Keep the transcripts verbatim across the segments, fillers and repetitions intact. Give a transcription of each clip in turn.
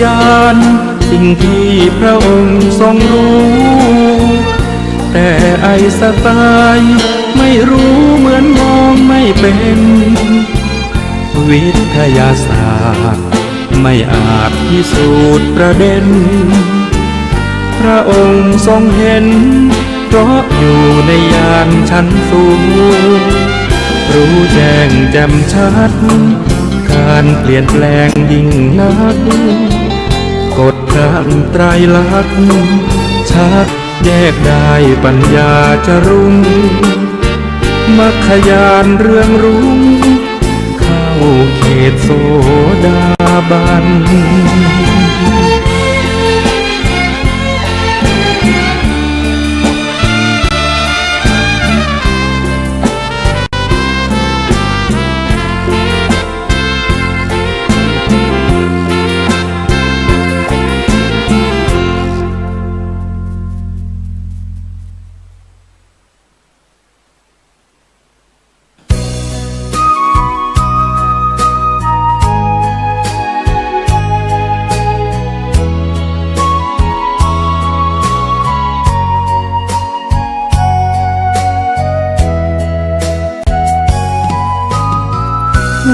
ญาณ สิ่งที่พระองค์ทรงรู้ แต่ไอน์สไตน์ไม่รู้เหมือนมองไม่เป็น วิทยาศาสตร์ไม่อาจพิสูจน์ประเด็น พระองค์ทรงเห็น เพราะอยู่ในญาณชั้นสูง รู้แจ้งแจ่มชัด การเปลี่ยนแปลงยิ่งนัก กฎพระไตรลักษณ์ชัด แยกได้ปัญญาจะรุ่ง มรรคญาณเรืองรุ่ง เข้าเขตโสดาบัน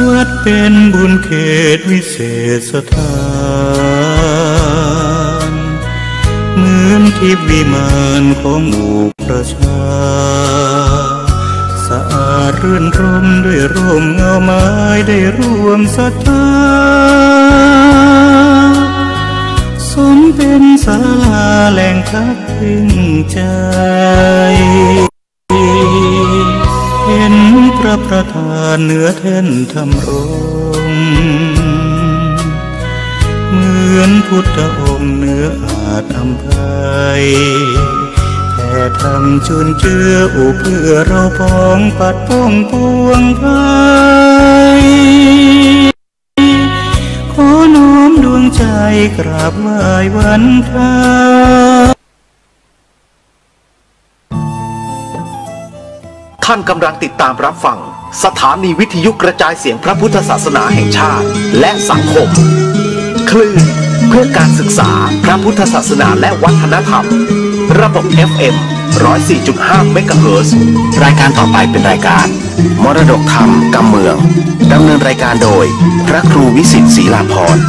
วัดเป็นบุญเขตวิเศษสถาน เหมือนทิพย์วิมานของหมู่ประชา สะอาดรื่นรมด้วยร่มเงาไม้ได้ร่วมศรัทธา สมเป็นศาลาแหล่งพัก พึ่งใจ เห็นพระประธานเหนือแท่นธรรมรงค์ เหมือนพุทธองค์เหนืออาจอำไพ แผ่ธรรมจุนเจืออุเพื่อเราปองปัดป้องปวงภัย ขอน้อมดวงใจกราบไหว้วันพระ ท่านกำลังติดตามรับฟังสถานีวิทยุกระจายเสียงพระพุทธศาสนาแห่งชาติ และสังคม คลื่นเพื่อการศึกษาพระพุทธศาสนาและวัฒนธรรม ระบบ เอฟเอ็ม ร้อยสี่จุดห้า เมกะเฮิรตซ์ รายการต่อไปเป็นรายการ มรดกธรรมกำเมือง ดำเนินรายการโดย พระครูวิสิทธิ์ศรีลาภรณ์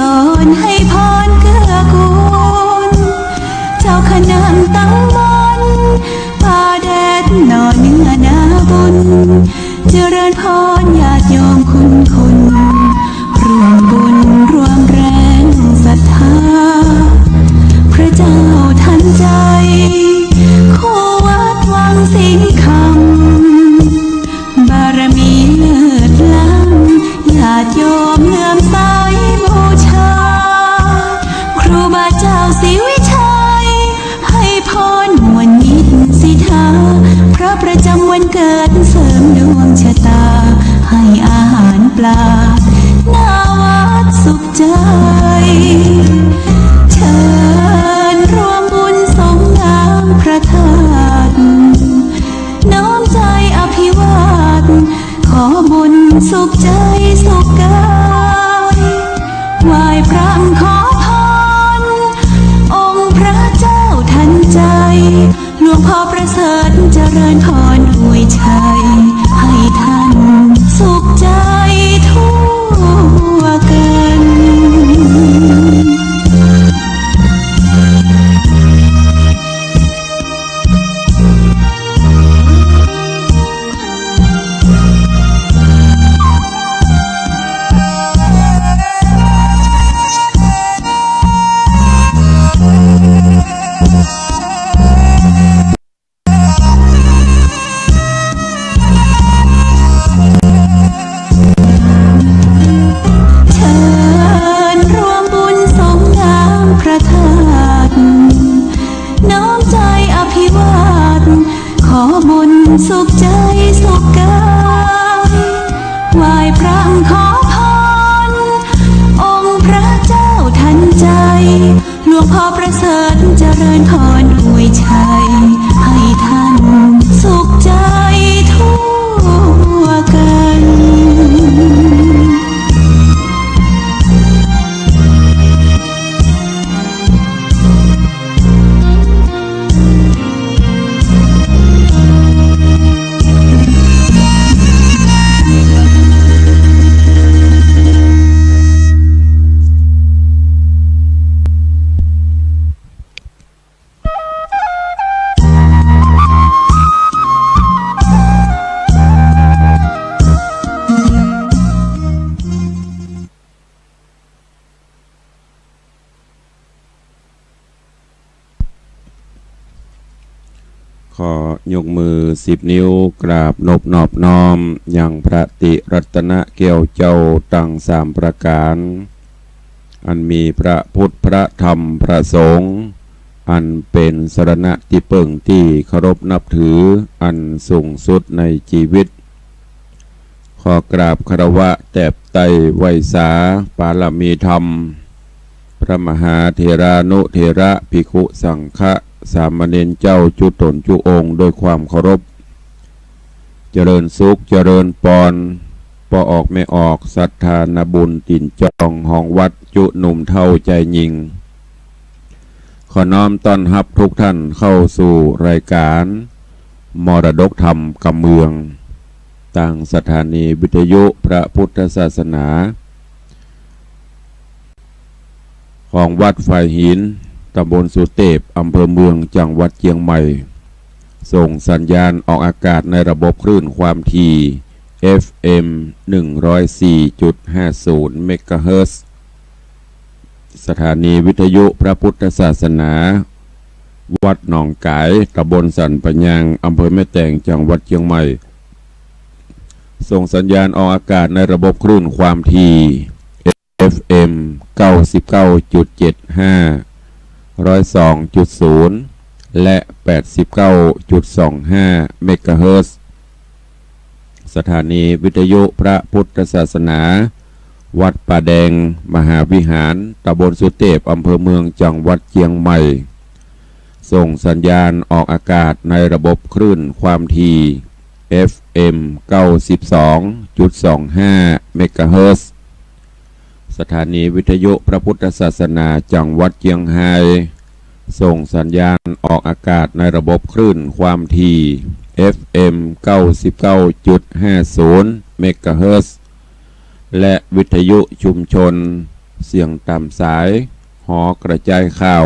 อนให้พรเกื้อกูล เจ้าขนานตั้งมนต์ พาแด่หน่อเนื้อนาบุญ เจริญพรญาติโยมคุณคน ร่วมบุญร่วมแรงศรัทธา พระเจ้าทันใจ คู่วัดวังสิงห์คำ บารมีเลิศล้ำ ญาติโยมเลื่อมใสบูชา ครูบาเจ้าศรีวิชัย ให้พรม่วนมิตรสิทธา พระประจำวันเกิดเสริมดวงชะตา ให้อาหารปลา หน้าวัดสุขใจ เชิญร่วมบุญสงน้ำพระธาตุ น้อมใจอภิวาท ขอบุญสุขใจสุขกาย ไหว้พระขอพร องค์พระเจ้าทันใจ หลวงพ่อประเสริฐเจริญพรอวยชัย ให้ท่านสุขใจทั่วกัน เชิญร่วมบุญสงน้ำพระธาตุ น้อมใจอภิวาท ขอบุญสุขใจสุขกาย ไหว้พระขอพร องค์พระเจ้าทันใจ หลวงพ่อประเสริฐเจริญพรอวยชัย ให้ท่านสุขใจทั่วกันขอยกมือสิบนิ้วกราบนบนอบน้อมยังพระติรัตนแก้วเจ้าตังสามประก๋าน อันมีพระพุทธพระธรรมพระสงฆ์ อันเป๋นสรณะตี้เปิ้งตี้เคารพนับถืออันสูงสุดในจีวิต ขอกราบคารวะแตบไต้ไหว้สาปารมีธรรม พระมหาเถรานุเถระภิกขุสังฆะสามเณรเจ้าจุ๊ต๋นจุ๊องค์ด้วยความเคารพ เจริญสุขเจริญปอน ป้อออกแม่ออกศรัทธานาบุญตี๋นจองของวัดจุ๊หนุ่มเฒ่าจายญิง ขอน้อมต้อนฮับทุกท่านเข้าสู่รายการมรดกธรรมกำเมือง ตางสถานีวิทยุพระพุทธศาสนา ของวัดฝายหิน ตำบลสุเตพ อำเภอเมือง จังหวัดเจียงใหม่ ส่งสัญญาณออกอากาศในระบบคลื่นความถี่ เอฟเอ็ม หนึ่งร้อยสี่จุดห้าศูนย์ เมกะเฮิรตซ์ สถานีวิทยุพระพุทธศาสนา วัดหนองก๋าย ตำบลสันป่ายาง อำเภอแม่แตง จังหวัดเจียงใหม่ ส่งสัญญาณออกอากาศในระบบคลื่นความถี่ เอฟเอ็ม เก้าสิบเก้าจุดเจ็ดห้า ร้อยสองจุดศูนย์ และ แปดสิบเก้าจุดสองห้า เมกะเฮิรตซ์ สถานีวิทยุพระพุทธศาสนา วัดป่าแดงมหาวิหาร ตำบลสุเตพ อำเภอเมือง จังหวัดเจียงใหม่ ส่งสัญญาณออกอากาศในระบบคลื่นความถี่ เอฟเอ็ม เก้าสิบสองจุดสองห้า เมกะเฮิรตซ์ สถานีวิทยุพระพุทธศาสนาจังหวัดเจียงไฮ้ ส่งสัญญาณออกอากาศในระบบคลื่นความถี่ เอฟเอ็ม เก้าสิบเก้าจุดห้าศูนย์ เมกะเฮิรตซ์ และวิทยุชุมชน เสียงต๋ามสายหอกระจายข่าว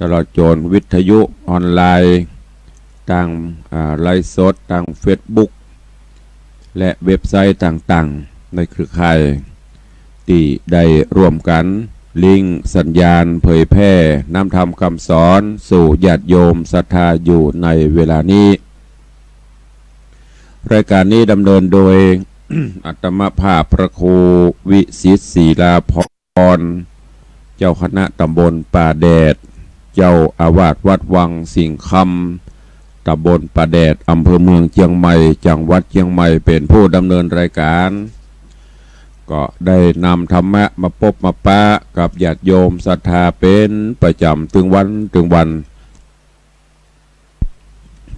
ตลอดจ๋นวิทยุออนไลน์ ตาง อ่า ไลฟ์สด ตางเฟซบุ๊ก และเว็บไซต์ต่างๆ ในเครือข่าย ตี้ได้ร่วมกั๋นลิงก์สัญญาณเผยแพร่น้ำธรรมกำสอนสู่ญาติโยมศรัทธาอยู่ในเวลานี้ รายก๋านนี้ดำเนินโดย อาตมาภาพพระครูวิสิทธิ์ ศิลาภรณ์ เจ้าคณะต๋ำบลป่าแดด เจ้าอาวาสวัดวังสิงห์คำ ต๋ำบลป่าแดด อำเภอเมืองเจียงใหม่ จังหวัดเจียงใหม่ เป๋นผู้ดำเนินรายก๋าน ก็ได้นำธรรมะมาปบมาปะกับญาติโยมศรัทธาเป๋นประจ๋ำตึงวันตึงวัน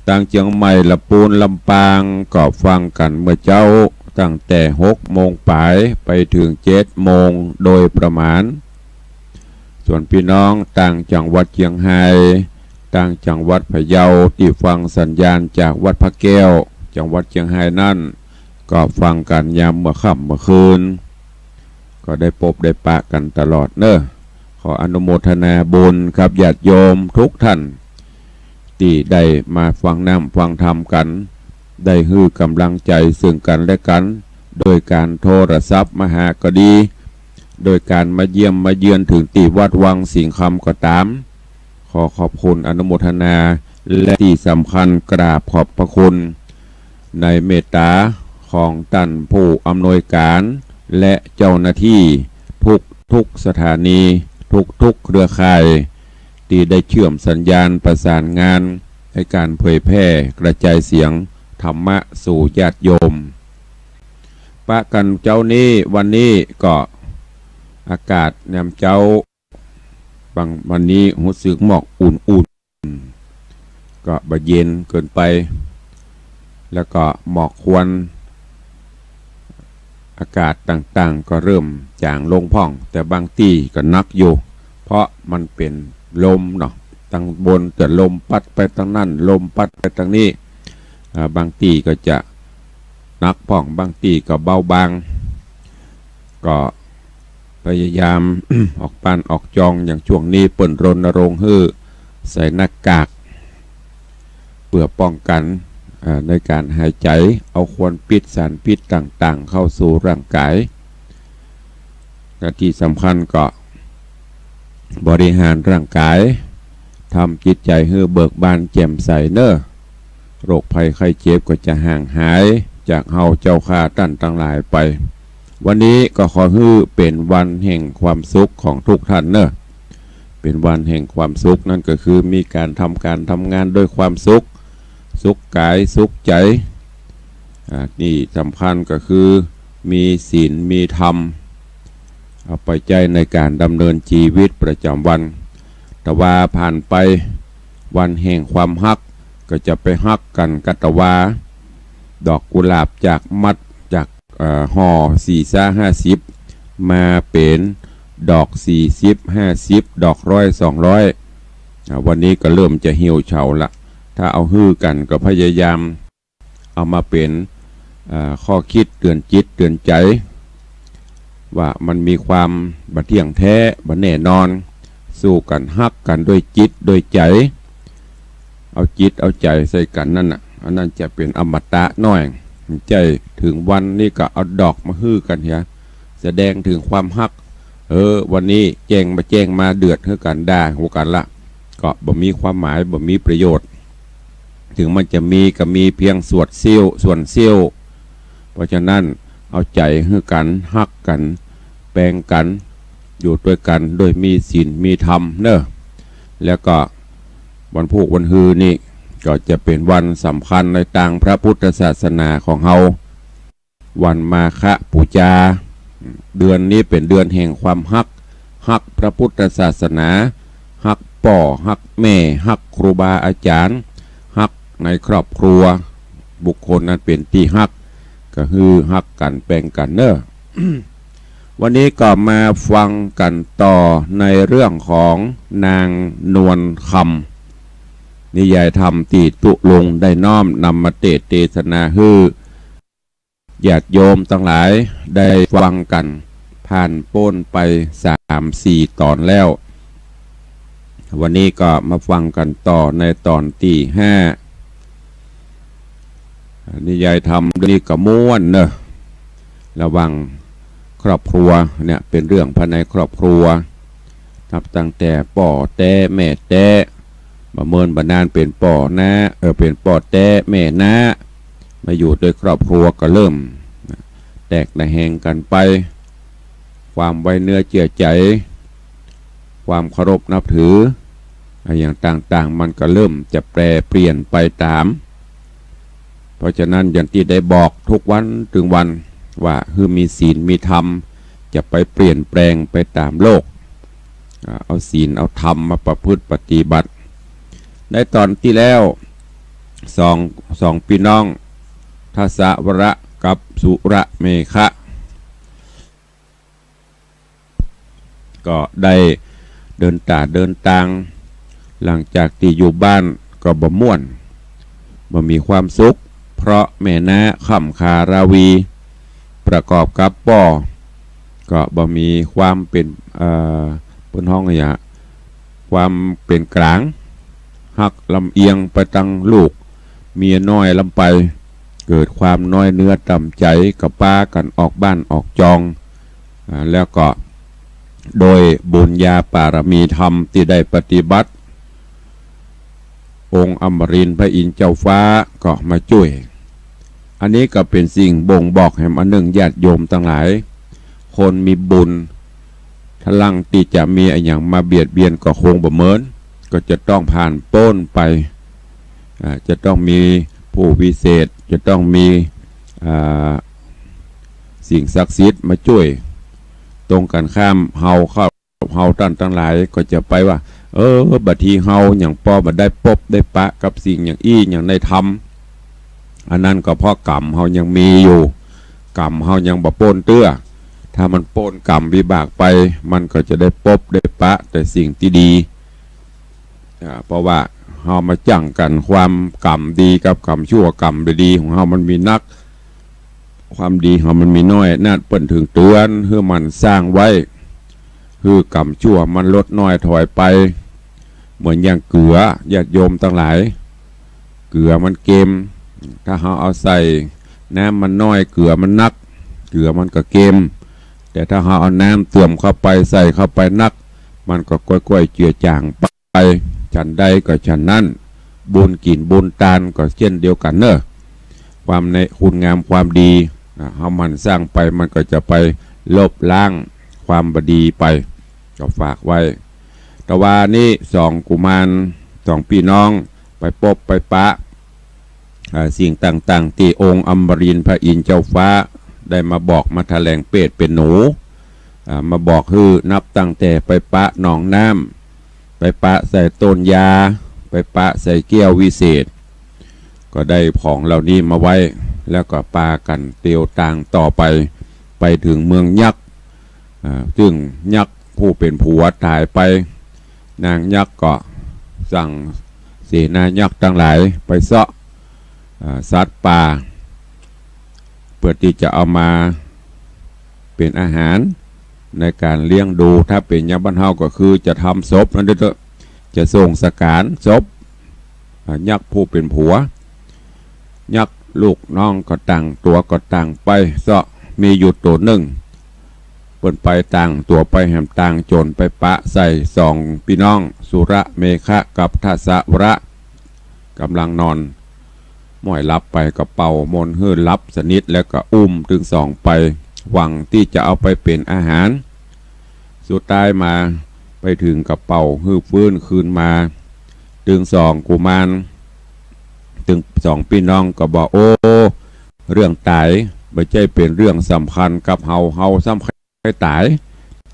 ตางเจียงใหม่ ละปูน ลำปาง ก็ฟังกั๋นเมื่อเจ๊า ตั้งแต่หกโมงป๋ายไปเถิงเจ็ดโมงโดยประมาณ ส่วนปี้น้องตางจังหวัดเจียงฮาย ตางจังหวัดพะเยา ตี้ฟังสัญญาณจากวัดพระแก้ว จังหวัดเจียงฮายนั้น ก็ฟังกั๋นยามเมื่อค่ำเมื่อคืน ก็ได้ปบได้ปะกั๋นตลอดเนาะ ขออนุโมทนาบุญกับญาติโยมกู้ต้าน ตี้ได้มาฟังน้ำฟังธรรมกั๋น ได้หื้อก๋ำลังใจ๋เซิ่งกั๋นและกั๋น โดยก๋านโทรศัพท์มาหาก็ดี โดยก๋านมาเยี่ยมมาเยือนเถิงตี้วัดวังสิงห์คำก็ต๋าม ขอขอบคุณอนุโมทนา และตี้สำคัญกราบขอบพระคุณ ในเมตต๋าของต้านผู้อำนวยก๋าน และเจ้าหน้าตี้กู้ทุกสถานี กู้ทุกเครือข่าย ตี้ได้เชื่อมสัญญาณประสานงานในก๋านเผยแพร่กระจายเสียงธรรมะสู่ญาติโยม ปะกั๋นเจ๊านี้ วันนี้ก็อากาศยามเจ๊า บางวันนี้ฮู้สึกหมอกอุ่นๆ ก็บ่เย็นเกินไป แล้วก็หมอกควัน อากาศต่างๆ ก็เริ่มจ๋างลงพ่อง แต่บางตี้ก็หนักอยู่ เพราะมันเป๋นลมเนาะ ตางบนจะลมปั๊ดไปตางนั้น ลมปั๊ดไปตางนี้ อ่า บางตี้ก็จะหนักพ่อง บางตี้ก็เบาบาง ก็พยายาม ออกบ้านออกจอง อย่างช่วงนี้เปิ้นรณรงค์หื้อใส่หน้ากาก เปื้อป้องกั๋น อ่า ในก๋านหายใจ๋ เอาควันพิษสารพิษต่างๆ เข้าสู่ร่างก๋าย และตี้สำคัญก็บริหารร่างก๋าย ทำจิตใจ๋หื้อเบิกบานแจ่มใสเนาะ โรคภัยไข้เจ็บก็จะห่างหายจากเฮาเจ้าข้าต้านตังหลายไป วันนี้ก็ขอหื้อเป๋นวันแห่งความสุขของกู้ต้านเนาะ เป๋นวันแห่งความสุข นั้นก็คือมีก๋านทำก๋านทำงานด้วยความสุข สุขก๋ายสุขใจ๋ อ่า นี่สำคัญก็คือมีศีลมีธรรม เอาไปใจ๊ในก๋านดำเนินจีวิตประจ๋ำวัน แต่ว่าผ่านไปวันแห่งความฮัก ก็จะไปฮักกั๋นกะตะวา ดอกกุหลาบจากมัด จาก เอ่อ ห่อสี่ซาห้าสิบ มาเป๋นดอกสี่สิบ ห้าสิบ ดอกร้อย สองร้อย อ่า วันนี้ก็เริ่มจะเหี่ยวเฉาละ ถ้าเอาหื้อกั๋นก็พยายาม เอามาเป๋น เอ่อ ข้อคิดเตื๋อนจิตเตื๋อนใจ๋ ว่ามันมีความบ่เที่ยงแต๊ บ่แน่นอน สู้กั๋นฮักกั๋นด้วยจิตด้วยใจ๋ เอาจิตเอาใจ๋ใส่กั๋นนั่นน่ะ อันนั้นจะเป๋นอมตะน้อย ใจ้เถิงวันนี้ก็เอาดอกมาหื้อกั๋นเหีย แสดงเถิงความฮัก เออ วันนี้แจ้งมาแจ้งมาเดือดหื้อกั๋น ด่าหัวกั๋นละ ก็บ่มีความหมาย บ่มีประโยชน์ เถิงมันจะมีก็มีเพียงส่วนเสี้ยว ส่วนเสี้ยว เพราะฉะนั้นเอาใจ๋หื้อกั๋น ฮักกั๋น แปงกั๋น อยู่ตวยกั๋นโดยมีศีลมีธรรมเนาะ แล้วก็วันพูกวันฮือนี่ก็จะเป๋นวันสำคัญในตางพระพุทธศาสนาของเฮา วันมาฆบูชา เดือนนี้เป๋นเดือนแห่งความฮัก ฮักพระพุทธศาสนา ฮักป้อ ฮักแม่ ฮักครูบาอาจ๋ารย์ ฮักในครอบครัว บุคคลอันเป๋นตี้ฮัก ก็หื้อฮักกั๋นแปงกั๋นเนาะ วันนี้ก็มาฟังกั๋นต่อในเรื่องของนางนวลคำ นิยายธรรมตี้ตุ๊ลุงได้น้อมนำมาเตสน์เตสนาหื้อ ญาติโยมตังหลายได้ฟังกั๋น ภ ผ่านป๊นไปสามสี่ต๋อนแล้ว วันนี้ก็มาฟังกั๋นต่อในต๋อนตี้ห้า นิยายธรรมเรื่องนี้ก็ม่วนเนอะ ระหว่างครอบครัวเนี่ย เป๋นเรื่องภายในครอบครัว นับตั้งแต่ป้อแต๊แม่แต๊ บ่เมินบ่นานเป๋นป้อน้า เออ เป๋นป้อแต๊แม่น้า มาอยู่ตวยครอบครัวก็เริ่มแตกระแหงกั๋นไป ความไว้เนื้อเจื้อใจ๋ ความเคารพนับถือ อะหยังต่างๆ มันก็เริ่มจะแปรเปลี่ยนไปต๋าม เพราะฉะนั้นอย่างตี้ได้บอกกู้วันตึงวันว่า หื้อมีศีลมีธรรม จะไปเปลี่ยนแปลงไปต๋ามโลก อ่า เอาศีลเอาธรรมมาประพฤติปฏิบัติ ในต๋อนตี้แล้ว สอง สองปี้น้อง ทศวระกับสุรเมขะ ก็ได้เดินต๋าเดินตาง หลังจากตี้อยู่บ้านก็บ่ม่วน บ่มีความสุข เพราะแม่น้าค่ำคาราวี ประกอบกับป้อก็บ่มีความเป๋น เอ่อ เปิ้นฮ้องอะหยัง ความเป๋นก๋าง ฮักลำเอียงไปตังลูกเมียน้อยลำไป เกิดความน้อยเนื้อต่ำใจ๋ ก็ปากั๋นออกบ้านออกจอง อ่า แล้วก็โดยบุญญาปารมีธรรมตี้ได้ปฏิบัติ องค์อมรินทร์พระอินทร์เจ้าฟ้าก็มาจ้วย อันนี้ก็เป๋นสิ่งบ่งบอกแหมอันนึ่ง ญาติโยมตังหลาย คนมีบุญ ถ้าหลังตี้จะมีอะหยังมาเบียดเบียนก็คงบ่เมิน ก็จะต้องผ่านป๊นไป อ่า จะต้องมีผู้วิเศษ จะต้องมี อ่า สิ่งศักดิ์สิทธิ์มาจ้วย ตรงกั๋นข้าม เฮาเข้า เฮาต้านตังหลายก็จะไปว่า เออ บ่าทีเฮายังปอบ่ได้ปบได้ปะกับสิ่งอย่างอี้อย่างในธรรม อันนั้นก็เพราะกรรมเฮายังมีอยู่ กรรมเฮายังบ่ป๊นเตื้อ ถ้ามันป๊นกรรมวิบากไป มันก็จะได้ปบได้ปะแต่สิ่งตี้ดี อ่า เพราะว่าเฮามาจั่งกั๋น ความกรรมดีกับกรรมชั่ว กรรมบ่ดีของเฮามันมีนัก ความดีเฮามันมีน้อย นั้นเปิ้นถึงเตือนหื้อหมั่นสร้างไว้ หื้อกรรมชั่วมันลดน้อยถอยไป เหมือนอย่างเกลือ ญาติโยมตังหลาย เกลือมันเกม ถ้าเฮาเอาใส่น้ำมันน้อย เกลือมันนัก เกลือมันก็เกม แต่ถ้าเฮาเอาน้ำเติมเข้าไป ใส่เข้าไปนัก มันก็ก้อยๆ เจือจ่างไป ไป ฉันใดก็ฉันนั้น บุญกิ๋นบุญตานก็เจ้นเดียวกั๋นเน่อ ความในคุณงามความดี อ่า เฮาหมั่นสร้างไป มันก็จะไปลบล้างความบ่ดีไป ก็ฝากไว้ ตะวานี้สองกุมาร สองปี้น้อง ไปปบไปปะ อ่า สิ่งต่างๆ ตี้องค์อมรินทร์พระอินทร์เจ้าฟ้า ได้มาบอกมาแถลงเปรตเป๋นหนู อ่า มาบอกหื้อนับตั้งแต่ไปปะหนองน้ำ ไปปะใส่ต้นยา ไปปะใส่แก้ววิเศษ ก็ได้ของเหล่านี้มาไว้ แล้วก็ปากั๋นเตียวตางต่อไป ไปถึงเมืองยักษ์ อ่า ซึ่งยักษ์ผู้เป๋นผัวต๋ายไป นางยักษ์ก็สั่งเสนายักษ์ตังหลายไปเซาะ อ่า สัตว์ป่า เปื้อตี้จะเอามาเป๋นอาหารในก๋านเลี้ยงดู ถ้าเป๋นอย่างบ้านเฮาก็คือจะทำศพนั่นเต๊อะ จะส่งสก๋านศพ อ่า ยักษ์ผู้เป๋นผัว ยักษ์ลูกน้องก็ต่างตั๋วก็ต่างไปเซาะ มีอยู่ตั๋วนึ่ง เปิ้นไปต่างตั๋วไปแหมต่างจ๋นไปปะใส่สองปี้น้อง สุรเมขะกับทศวระ ก่ำลังนอน ม้อยหลับไปก็เป่ามนต์หื้อหลับสนิท แล้วก็อุ้มตึงสองไป หวังตี้จะเอาไปเป๋นอาหาร สุดท้ายมาไปถึงก็เป่าหื้อฟื้นคืนมา ตึงสองกุมาร ตึงสองปี้น้องก็บอก โอ้ เรื่องต๋ายบ่ใจ้เป๋นเรื่องสำคัญกับเฮา เฮาซ้ำใค่ต๋าย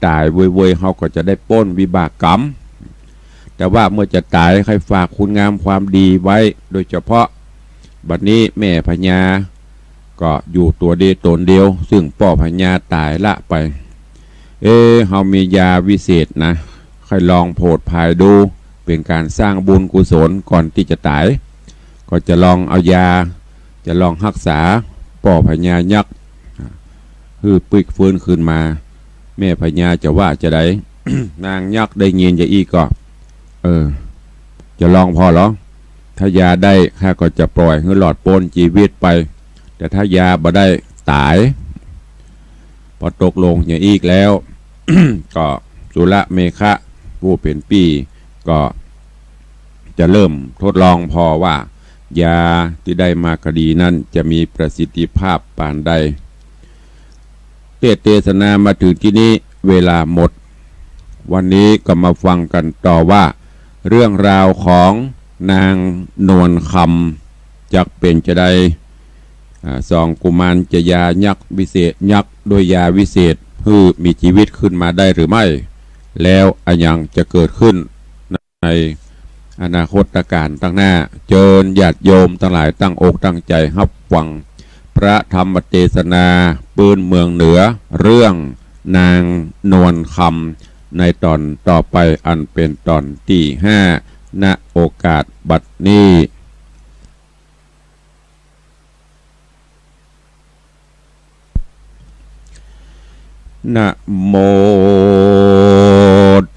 ต๋ายเวยๆ เฮาก็จะได้ป๊นวิบากกรรม แต่ว่าเมื่อจะต๋ายใค่ฝากคุณงามความดีไว้ โดยเฉพาะบัดนี้แม่พญาก็อยู่ตั๋วเดียวต๋นเดียว ซึ่งป้อพญาต๋ายละไป เอ๊ะ เฮามียาวิเศษนะ ใค่ลองโผดผายดู เป๋นก๋านสร้างบุญกุศลก่อนตี้จะต๋าย ก็จะลองเอายา จะลองฮักษาป้อพญายักษ์ หื้อปิ๊กฟื้นคืนมา แม่พญาจะว่าจาใด นางยักษ์ได้ยินจาอี้ก็ เออ จะลองผ่อเหรอ ถ้ายาได้ข้าก็จะปล่อยหื้อรอดป๊นจีวิตไป แต่ถ้ายาบ่ได้ต๋าย พอตกลงอย่างอี้แล้ว ก็สุรเมขะผู้เป๋นปี้ก็จะเริ่มทดลองผ่อว่า ยาตี้ได้มาก็ดีนั้นจะมีประสิทธิภาพปานใด เทศน์เตสนามาเถิงตี้นี้เวลาหมด วันนี้ก็มาฟังกั๋นต่อว่า เรื่องราวของนางนวลคำจักเป๋นจาใด อ่า สองกุมารจะยายักษ์วิเศษ ยักษ์ด้วยยาวิเศษหื้อมีจีวิตขึ้นมาได้หรือไม่ แล้วอะหยังจะเกิดขึ้น ในอนาคตก๋านตังหน้า เจิญญาติโยมตังหลายตั้งอกตั้งใจ๋ฮับฟัง พระธรรมเตสนาปื้นเมืองเหนือ เรื่องนางนวลคำ ในต๋อนต่อไปอันเป๋นต๋อนตี้ห้า ณ โอกาสบัดนี้ นะโม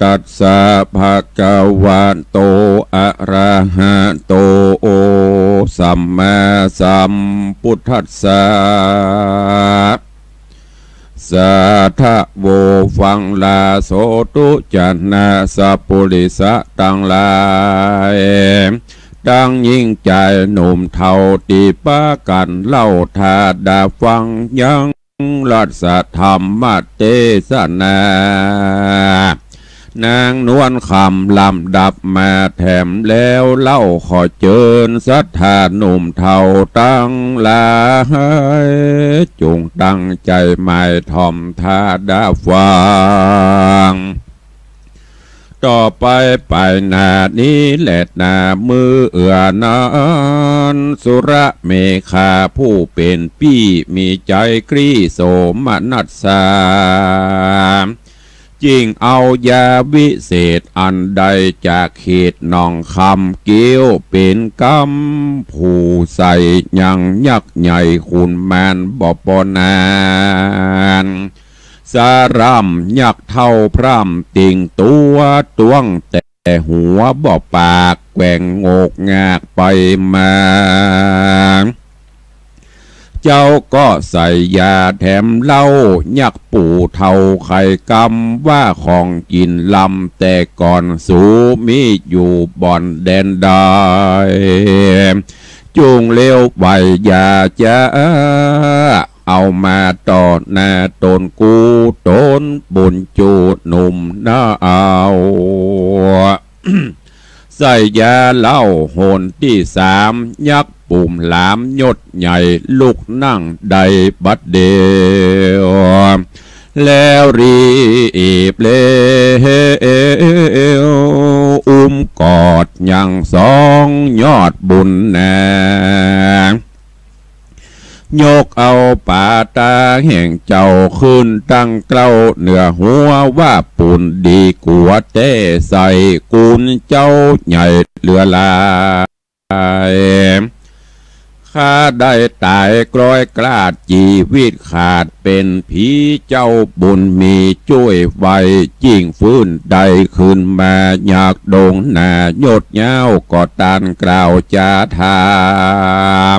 ตัสสะ ภะคะวะโต อะระหะโต สัมมาสัมพุทธัสสะ สาธะโว ฟังลาโสตุจะนะสัปปุริสะตังหลาย ตังญิงจายหนุ่มเฒ่าตี้ปากั๋นเล่าถ้าดาฟังยังรัสธรรมเตสนา นางนวลคำลำดับมาแถมแล้วเล่า ขอเจิญศรัทธาหนุ่มเฒ่าตังหลาย จุ่งตั้งใจ๋หมายถ่อมถ้าดาฟัง ต่อไปไปหน้านี้แลนา มื้อเอื้อนั้น สุรเมขะผู้เป๋นปี้มีใจ๋กรี๊ดโสมนัสสา จึ่งเอายาวิเศษอันได้จากเขตหนองคำเกี้ยว เป๋นกำผู้ใส่ยังยักษ์ใหญ่ขุนมารบ่ปอนาน สะร่ำยักษ์เฒ่าพร่ำเต่งตั๋ว ต้วงแต่หัวบ่ปาก แกว่งโงกงากไปมา เจ้าก็ใส่ยาแถมเล่า ยักษ์ผู้เฒ่าไข้กำว่าของกิ๋นลำแต่ก่อน สูมีอยู่บ่อนแดนใด จุ่งเลี้ยวไหวอย่าจ๊า เอามาต่อหน้าต๋นกู้ต๋นบุญจูหนุ่มนาเอา ใส่ยาเล่าหนตี้สาม ยักษ์ปู่หลามยศใหญ่ลุกนั่งได้บัดเดียว แล้วรีบเร็ว อุ้มกอดยังสองยอดบุญนา ยกเอาปาตาแห่งเจ้าขึ้นตั้งเกล้าเหนือหัวว่าปูนดีกั๋วแต๊ใส่ กุณเจ้าใหญ่เหลือหลาย ข้าได้ต๋ายกร้อยกล้าดจีวิตขาด เป๋นผีเจ้าบุญมีจ้วยไว้ จึ่งฟื้นได้ขึ้นมา อยากดงหน้ายศยาวก็ตานกล่าวจาถา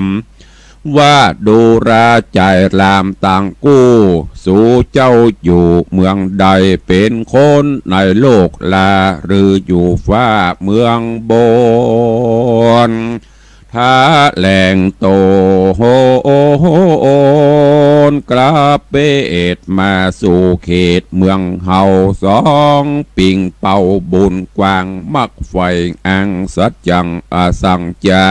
ม ว่าดูราจ๋ายหลามตังกู้ สูเจ้าอยู่เมืองใด เป๋นคนในโลกลา หรืออยู่ฟ้าเมืองบน ถแหล่งต๋นกราบเปตมาสู่เขตเมืองเฮา สองปิงเป่าบุญกว้าง มักใฝ่อังสัจจังอสังจา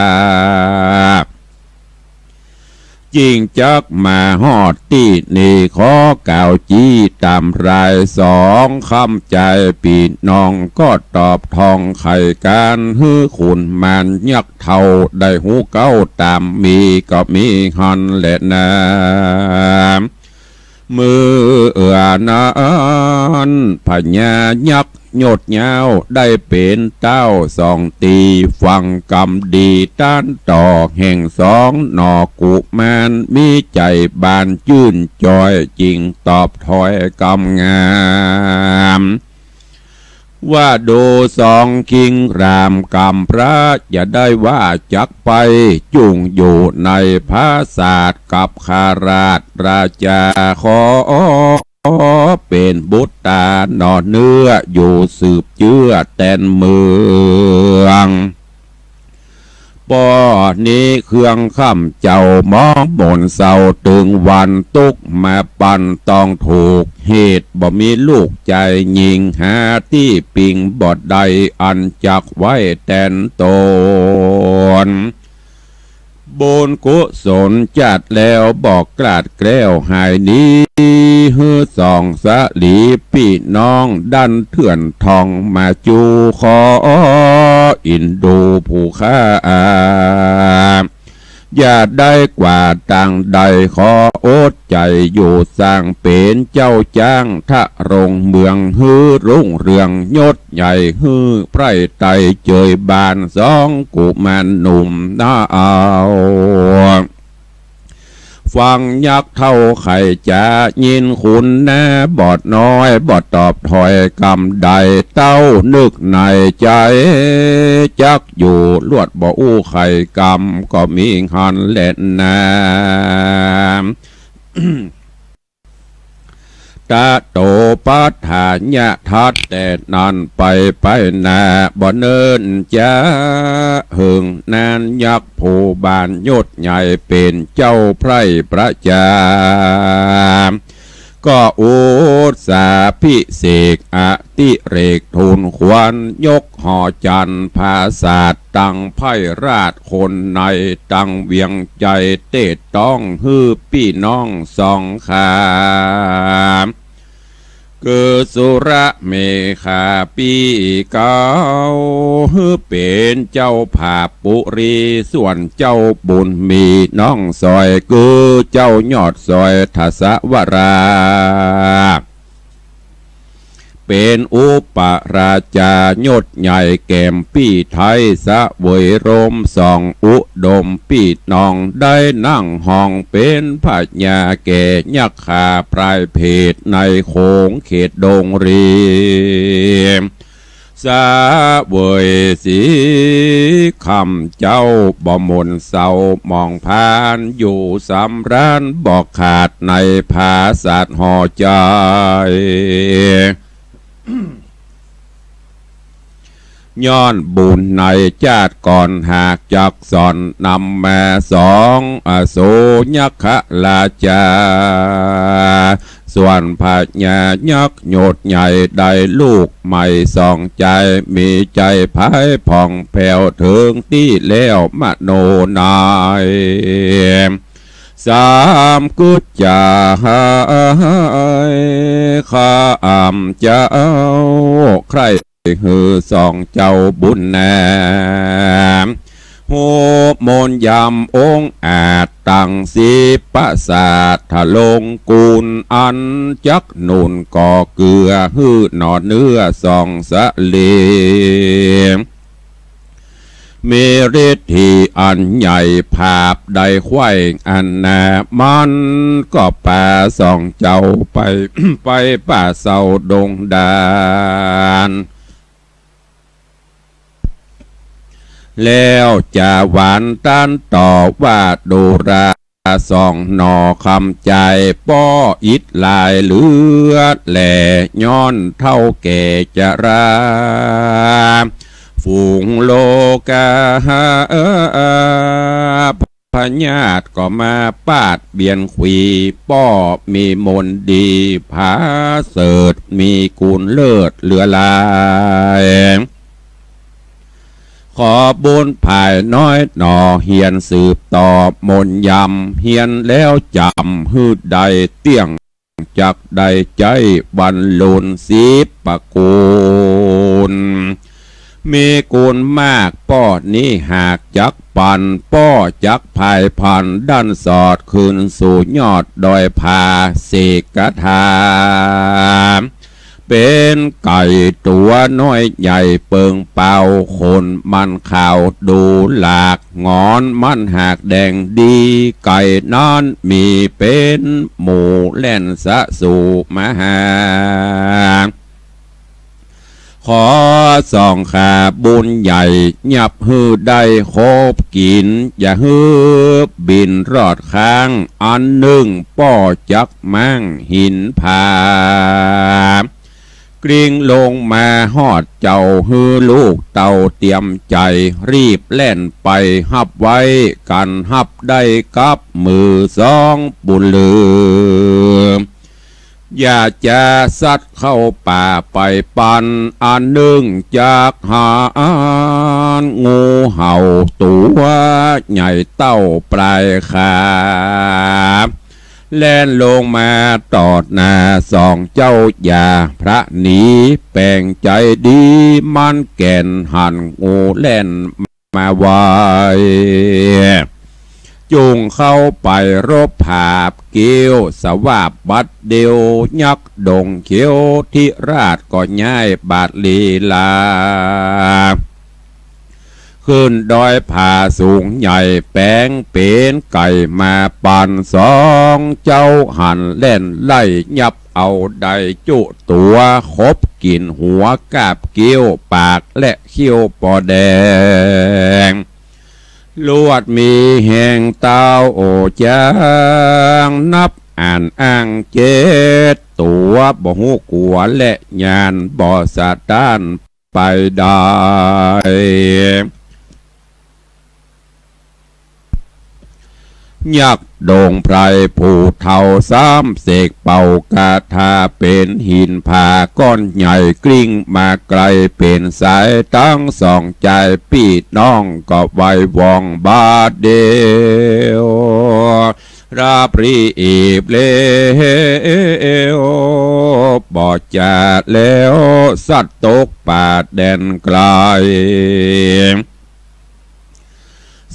จึ่งจักมาฮอดตี้นี่ ขอกล่าวจี้ต๋ามรายสองคำ จายปี้น้องก็ตอบท่องไขก๋าน หื้อขุนมารยักษ์เฒ่าได้ฮู้เก๊าต๋าม มีก็มีหั้นแลนา มื้อเอื้อนา นั้น พญายักษ์ยศยาวได้เป๋นเต๊าสองตี๋ ฟังกำดีต้านต่อแห่งสองหน่อกุมาร มีใจ๋บานจื้นจอย จึงตอบถ้อยกำงาม ว่าดูสองคิงรามกำพร้า อย่าได้ว่าจักไป จุ่งอยู่ในผาสาทกับข้าราชราจา ขอเป๋นบุตรต๋าหน่อเนื้อ อยู่สืบเจื้อแตนเมือง ป้อนี้เคืองค่ำเจ้ามองหม่นเศร้า ตึงวันตุ๊กมาปันต้องถูก เหตุบ่มีลูกจายญิง หาตี้ปิงบ่ได้ อันจักไว้แตนต๋น บุญกุศลจัดแล้ว บ่กล้าดแคล้วหายหนี หื้อสองสลีปี้น้องดันเถื่อนทองมาจู ขออินดูผู้ข้า อย่าได้กว่าตางใด ขออดใจ๋อยู่สร้างเป๋นเจ้าจ๊าง ทะรงเมืองหื้อรุ่งเรืองยศใหญ่ หื้อไพร่ไตรเจยบานสองกุมารหนุ่มนาเอา ฟังยักษ์เฒ่าไขจ๋า ยินขุนนาบอดน้อย บ่ตอบถ้อยกำใด เต้านึกในใจ๋ จักอยู่ลวดบ่อู้ไขกำ ก็มีหั้นแลนา ตะโตปัฏฐาญะทัศน์ แต่นั้นไปไปหน้า บ่เนิ่นจ๊าเหิงนาน ยักษ์ผู้บานยศใหญ่ เป๋นเจ้าไพร่ประจา ก็อุตสาพิเศษอติเรกทูลขวัญ ยกหอจันทร์ผาสาท ตังไพร่ราชคนใน ตังเวียงใจ๋เตดต้อง หื้อปี้น้องสองขา คือสุรเมขาปี้เก๊า หื้อเป๋นเจ้าผาปุรี ส่วนเจ้าบุญมีน้องสอย คือเจ้ายอดสอยทัสวรา เป๋นอุปราชายศใหญ่ แก่มปี้ไทยเสวยรม สองอุดมปี้น้อง ได้นั่งห้องเป๋นพญา แก่ยักขาพรายเพศ ในโขงเขตดงรี เสวยสีค่ำเจ้า บ่หม่นเศร้าหมองพาน อยู่สำราญบ่ขาด ในผาสาทหอใจ๋ ย้อนบุญในจาติก่อน หากจักสอนนำมาสอง อโศกยักขราชา ส่วนพญายักษ์ยศใหญ่ ได้ลูกใหม่สองจาย มีใจ๋ใผผ่องแผ้ว เถิงตี้แล้วมโนใน สามกึ๊ดจ๋าย ข้าอ่ำเจ้า ใคร่หื้อสองเจ้าบุญนา ฮู้มนต์ยำองอาจ ตังสิบประสาททะลงกูล อันจักหนุนก่อเกื้อ หื้อหน่อเนื้อสองสะเล มีฤทธิอันใหญ่ ผาบได้ไขว้อันนา มันก็ปาสองเจ้าไป ไปป่าเศร้าดงดาน แล้วจะหวานต้านต่อว่า ดูรา สองหน่อคำใจ๋ ป้ออิดลายเหลือแหล่ ย้อนเฒ่าแก่จรา ฝูงโลกา พยาธิก็มาปาดเบียนขวี ป้อมีมนต์ดีผาเสริฐ มีกุณเลิศเหลือหลาย ขอบุญผายน้อยหน่อ เฮียนสืบต่อมนต์ยำ เฮียนแล้วจ๋ำหื้อได้เตี้ยง จักได้ใจ๊วันลุนสิบประกูล มีกุณมาก ป้อนี้หากจักปัน ป้อจักผายพัน ดั้นสอดขึ้นสู่ยอดดอยผา เสกคาถา เป๋นไก่ตั๋วน้อยใหญ่เปิงเปา ขนมันขาวดูหลาก หงอนมันหากแดงดี ไก่นั้นมีเป๋นหมู่ แล่นสะสู่มาหา ขอสองข้าบุญใหญ่ ยับหื้อได้คบกิ๋น อย่าหื้อบินรอดค้าง อันนึ่งป้อจักม้างหินผา กลิ้งลงมาฮอดเจ้า หื้อลูกเต้าเตรียมใจ๋ รีบแล่นไปฮับไว้ กั๋นฮับได้กับมือสองบุญเหลือ อย่าจะสัตว์เข้าป่าไปปัน อันนึ่งจักหันงูเห่าตั๋วใหญ่เต้าปลายขา แล่นลงมาตอดหน้าสองเจ้า อย่าพระหนีแป๋งใจ๋ดี มันแก่นหันงูแล่นมาไว จุ่งเข้าไปรบผาบเกี้ยว สวาบบัดเดียว ยักษ์ดงเขียวธิราชก็ย้ายบาทลีลา ขึ้นดอยผาสูงใหญ่ แป๋งเป๋นไก่มาปัน สองเจ้าหันแล่นไล่ ยับเอาได้จุตั๋ว คบกิ๋นหัวกาบเกี้ยว ปากและเขี้ยวปอแดง ลวดมีแฮงเต้าโอจ๋าง นับอ่านอ้างเจ็ดตั๋ว บ่ฮู้กั๋วและยาน บ่สะต้านไปได้ ยักษ์ดงไพรผู้เฒ่าสามเสกเป่าคาถา เป๋นหินผาก้อนใหญ่กลิ้งมาไกล เป๋นสายตังสองจาย ปี้น้องก็ไหว้วองบาดเดียว ราบรีบเร็ว บ่จะแล้วสัตว์ตกป่าแดนไกล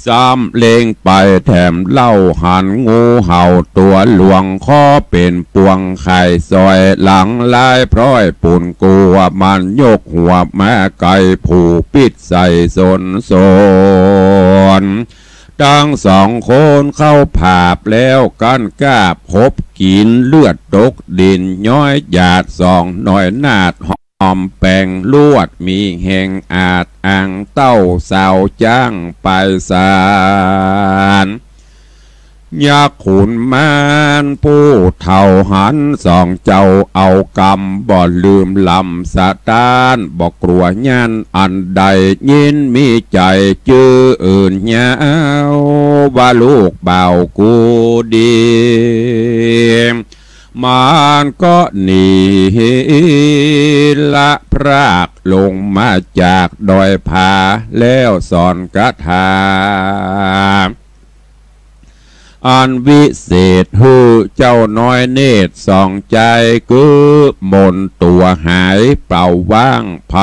สามเล็งไปแถมเล่า หันงูเห่าตั๋วหลวง ขอเป๋นปวงข่ายซอย หลังลายพร้อยปูนกั๋ว มันยกหัวมาไกล ผู้ปิดใส่สนสน ตังสองคนเข้าผาบแล้ว กั้นกาบคบกิ๋น เลือดตกดินย้อยหยาด สองน้อยนาดหอมแป๋ง ลวดมีแฮงอาจอัง เต้าสาวจ๊างไปสาน ยักษ์ขุนมารผู้เฒ่าหัน สองเจ้าเอากำบ่ลืมลำสะต้าน บ่กั๋วยานอันใด ยินมีใจ๋จื้ออื่นยาว ว่าลูกบ่าวกูดี มันก็หนีละพรากลงมาจากดอยผา แล้วสอนคาถา อันวิเศษหื้อเจ้าน้อยเนตรสองจาย คือมนต์ตั๋วหายเป่าว้าง ไผ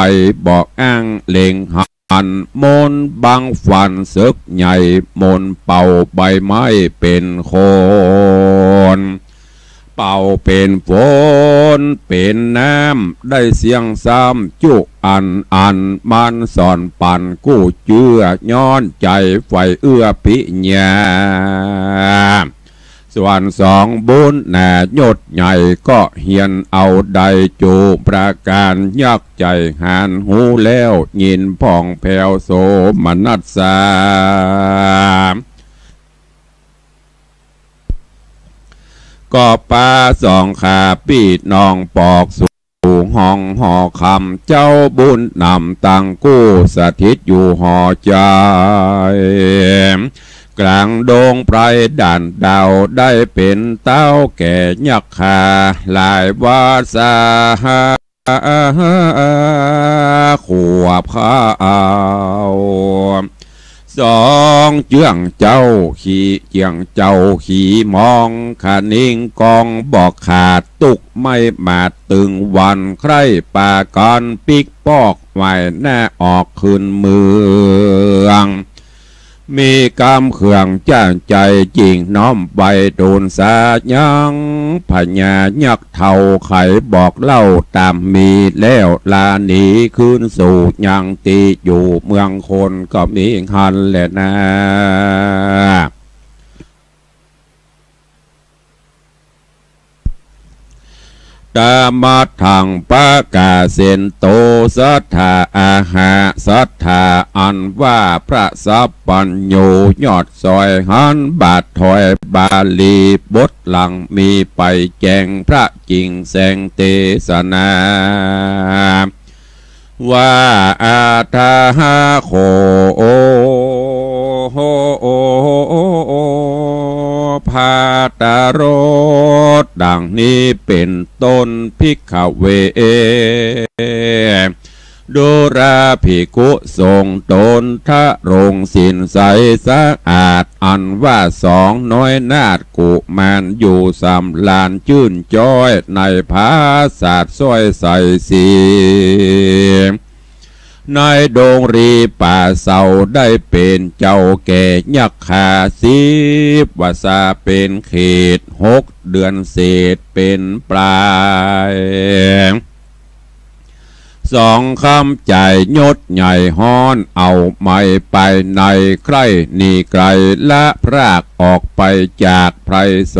บ่อ้างเล็งหัน มนต์บังฝันเสิกใหญ่ มนต์เป่าใบไม้เป๋นคน เป่าเป๋นฝนเป๋นน้ำ ได้เสี้ยงซ้ำจุอันอัน มันสอนปันกู้เจื้อ ย้อนใจ๋ใฝ่เอื้อปิญญา ส่วนสองบุญหน้ายศใหญ่ ก็เฮียนเอาได้จุประก๋าน ยักษ์ใจ๋หานฮู้แล้ว ยินผ่องแผ้วโสมนัสสา ก็ปาสองข้าปี้น้องปอกสู่ห้องหอคำ เจ้าบุญนำตังกู้สถิตอยู่หอใจ๋ กลางดงไพรด่านดาว ได้เป๋นเต้าแก่ยักษ์ข้าหลายวาสา ขวบข้าว สองเจื้องเจ้าขี่ เจื้องเจ้าขี่มอง ขะนิงกองบอกขาด ตุ๊กไม้หมาดตึงวัน ใคร่ปากั๋นปิ๊กปอก ไหว้หน้าออกคืนเมือง มีกำเครื่องจ้างใจ๋ จึ่งน้อมไปทูลสายัง พญายักษ์เฒ่าไขบอกเล่าต๋ามมีแล้ว ลาหนีคืนสู่ยังตี้อยู่เมืองคนก็มีหั้นแลนา ตมัทธัง ปะกาเสนโต สัตถาอาหา สัตถาอันว่าพระสัพพัญญูยอดสอยหันบาทถอย บาลีบทหลังมีไปแจ้งพระจิ่งแสงเตสนา ว่า อาทาหะโข โอ โอ โอ โอ โอ ภัตตรส ดังนี้เป๋นต้น ภิกขเว ดูราภิกขุสงฆ์ต๋นทรงศีลใสสะอาด อันว่าสองน้อยนาถกุมารอยู่สำราญจื้นจ้อยในผาสาทซ้อยใสสี ในดงรีป่าเศร้าได้เป๋นเจ้าแก่ยักขา สิบวสาเป๋นเขต หกเดือนเศษเป๋นปลาย สองคำจ่ายยศใหญ่ฮ้อน เอาไมไปในใคร่หนีไกล ละพรากออกไปจากไพรส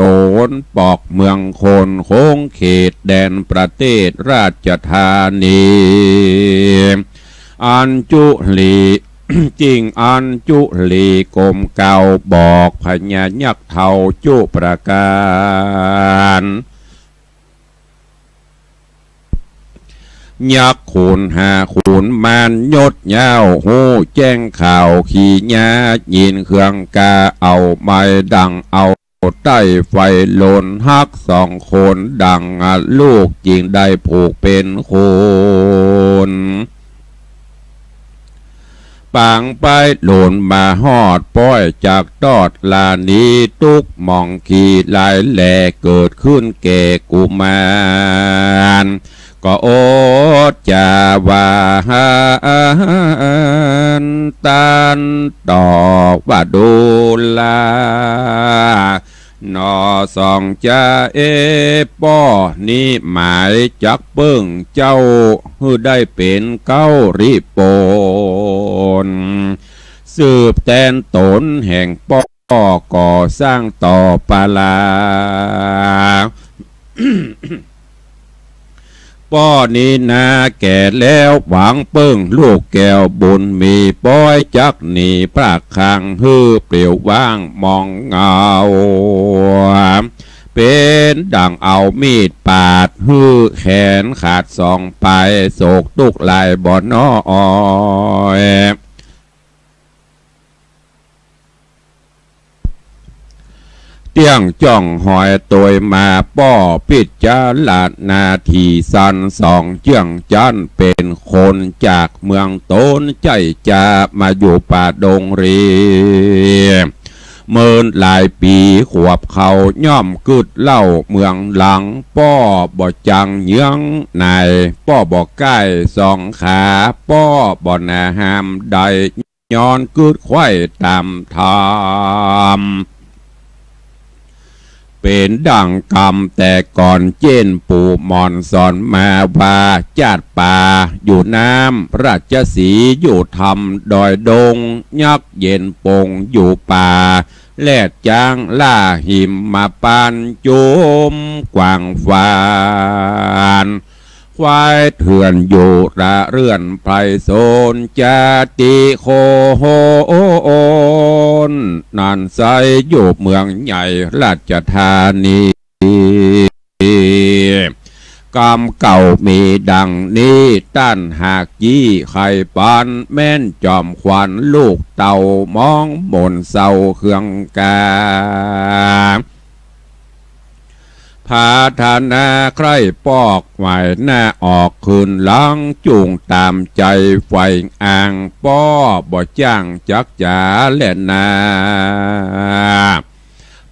น ปอกเมืองคนคงเขตแดนประเทศราชธานี อัญจุลี จิ่งอัญจุลีก้มเกล้าบอกพญายักษ์เฒ่าจุประก๋าน ยักษ์ขุนหาขุนมารยศยาว ฮู้แจ้งข่าวขีญา ยินเครื่องกา เอาไมดั่งเอาใต้ไฟลน ฮักสองคนดั่งลูก จึงได้ผูกเป๋นคน ปางไปหล่นมาฮอด ป้อยจักตอดลาหนี ตุ๊กข์หมองขีหลายแหล่ เกิดขึ้นแก่กุมาร ก็อดจาว่า ตันตอบว่า ดูรา หนอสองจาเอ ป้อนี้หมายจักเปิ้งเจ้า หื้อได้เป๋นเก๊าริโปน สืบแตนต๋นแห่งป้อก่อสร้างต่อปาลา ป้อนี้นาแก่แล้วหวังเปิ้งลูกแก้วบุญมี ป้อยจักหนีพรากคาง หื้อเปลี่ยวว่างหมองเหงา เป๋นดั่งเอามีดปาด หื้อแขนขาดสองปาย โศกตุ๊กข์หลายบ่น้อย เตี้ยงจ้องหอยตวยมา ป้อพิจารณาทีสัน สองเจื้องจั้นเป๋นคนจากเมืองต๋น ใจ้จามาอยู่ป่าดงรี เมินหลายปี๋ขวบเขา ย่อมกึ๊ดเล่าเมืองหลัง ป้อบ่จังเยื้องใน ป้อบ่ใก้สองขา ป้อบ่หนาห้ามใด ย้อนกึ๊ดใค่ต๋ามธรรม เป๋นดั่งกำแต่ก่อน เจ้นปู่หม่อนสอนมาว่า จาดป๋าอยู่น้ำ ราชสีห์อยู่ธรรมดอยดง ยักษ์เย็นปงอยู่ป่า แลดจ๊างล่าหิมมาปานจุมกว้างฟาน ควายเถื่อนอยู่ระเรื่อนไพรสน จาติโคน นั้นไซร้อยู่เมืองใหญ่ราชธานี กำเก่ามีดังนี้ ต้านหากยี่ไขปัน แม่นจอมขวัญลูกเต้า มองมนเศร้าเครื่องกา ผาธนาใคร่ปอกไหวหน้าออกคืนหลัง จุ่งต๋ามใจ๋ไฟอ่าง ป้อบ่จ้างจักจ๋าแลนา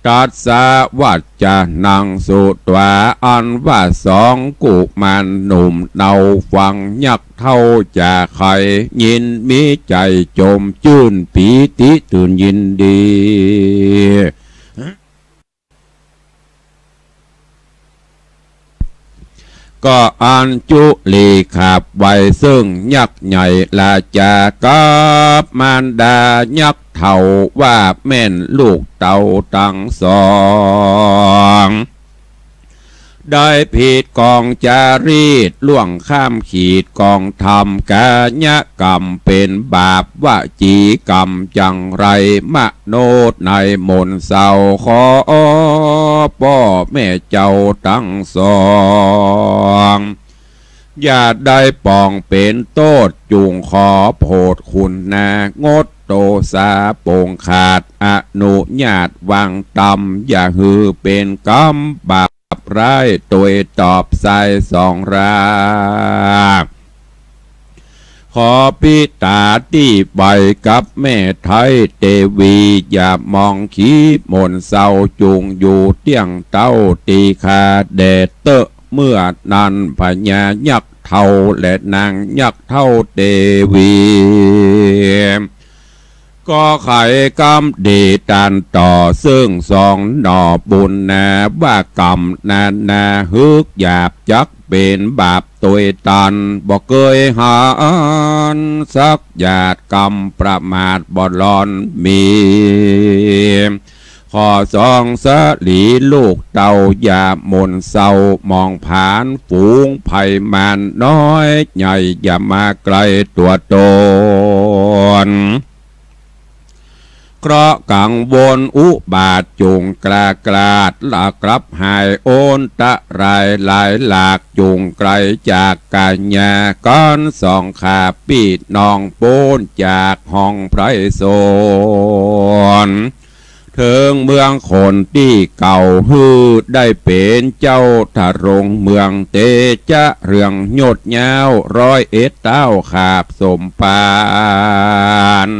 ตัสสะวัจจานังสุฏฐา อันว่าสองกุมารหนุ่มเนาฟังยักษ์เฒ่าจาไข ยินมีใจ๋จมจื้นปีติตื่นยินดี ก็อัญชุลีขับไหว้เซิ่งยักษ์ใหญ่ราชากับมารดายักษ์เฒ่าว่าแม่นลูกเต้าตังสอง ได้ผิดกองจารีตล่วงข้ามขีดกองธรรม กายกรรมเป๋นบาป วจีกรรมจังไร มโนในหม่นเศร้า ขอป้อแม่เจ้าตังสอง อย่าได้ป่องเป๋นโต้ษ จุ่งขอโผดคุณนา งดโตษาปงขาด อนุญาตวางต๋ำ อย่าหื้อเป๋นกรรมบาป ร้ายโตยตอบสายสองรา ขอปิตาตี้ใบกับแม่ไท้เตวี อย่ามองขีหม่นเศร้า จุ่งอยู่เตี้ยงเต้าตี้ข้าแด่เต๊อะ เมื่อนั้นพญายักษ์เฒ่าและนางยักษ์เฒ่าเตวี ก็ไขกำดีตันต่อเซิ่งสองหน่อบุญนา ว่ากรรมนานาฮึกหยาบ จักเป๋นบาปตวยตัน บ่เกยหันสักหยาด กรรมประมาทบ่หล่อนมี ขอสองสลีลูกเต้าอย่าหม่นเศร้า มองผานฝูงภัยมารน้อยใหญ่ อย่ามาใก้ตั๋วตน เคราะห์กังวลอุบาทจุ่งกล้ากลาด ละกลับหายอันตรายหลายหลาก จุ่งไกลจากกัญญา กันสองข้าปี้น้องป๊นจากห้องไพรสน เถิงเมืองคนตี้เก่า หื้อได้เป๋นเจ้าทรงเมือง เตจะเรืองยศยาว ร้อยเอ็ดเต้าขาบสมปาน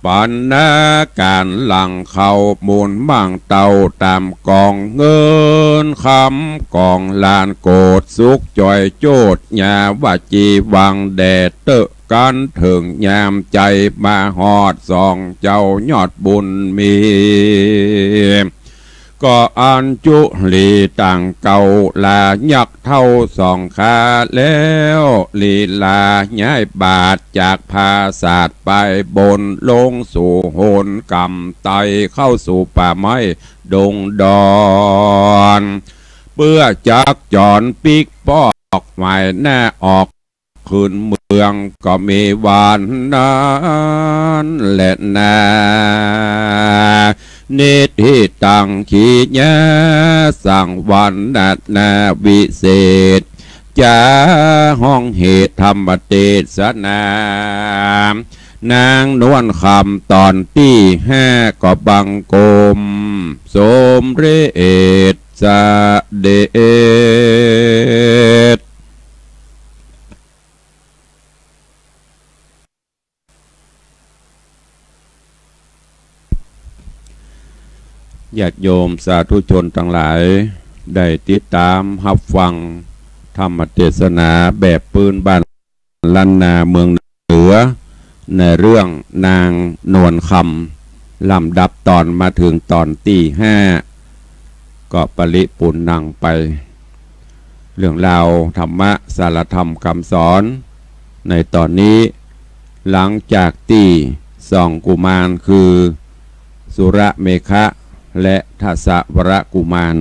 ปันนาการหลั่งเข้ามูลมั่งเต้าต๋ามกองเงินคำ กองล้านโกดสุขจ่อยโจด ยาวจีวังแด่เต๊อะ กันเถิงยามใจ๋มาฮอดสองเจ้ายอดบุญมี ก็อัญชุลีตังเก้าลายักษ์เฒ่าสองข้าแล้ว ลีลาย้ายบาทจากผาสาทไปบน ลงสู่หนกำไต เข้าสู่ป่าไม้ดงดอน เปื้อจักจ๋อนปิ๊กปอกหมายหน้าออก คืนเมืองก็มีวันนั้นแลนา นิทธิตังขีญาสังวรรณนาวิเศษจา ฮ้องเหตุธรรมเตสนา นางนวลคำต๋อนตี้ห้า ก็บังคมสมเร็จเสด็จ ญาติโยมสาธุชนตังหลาย ได้ติดต๋ามฮับฟังธรรมเตสนาแบบปื้นบ้านล้านนาเมืองเหนือ ในเรื่องนางนวลคำ ลำดับต๋อนมาเถิงต๋อนตี้ห้า ก็ปริปูรณ์นังไป เรื่องราวธรรมะสาระธรรมกำสอนในต๋อนนี้ หลังจากตี้สองกุมารคือสุรเมขะและทศวรกุมาร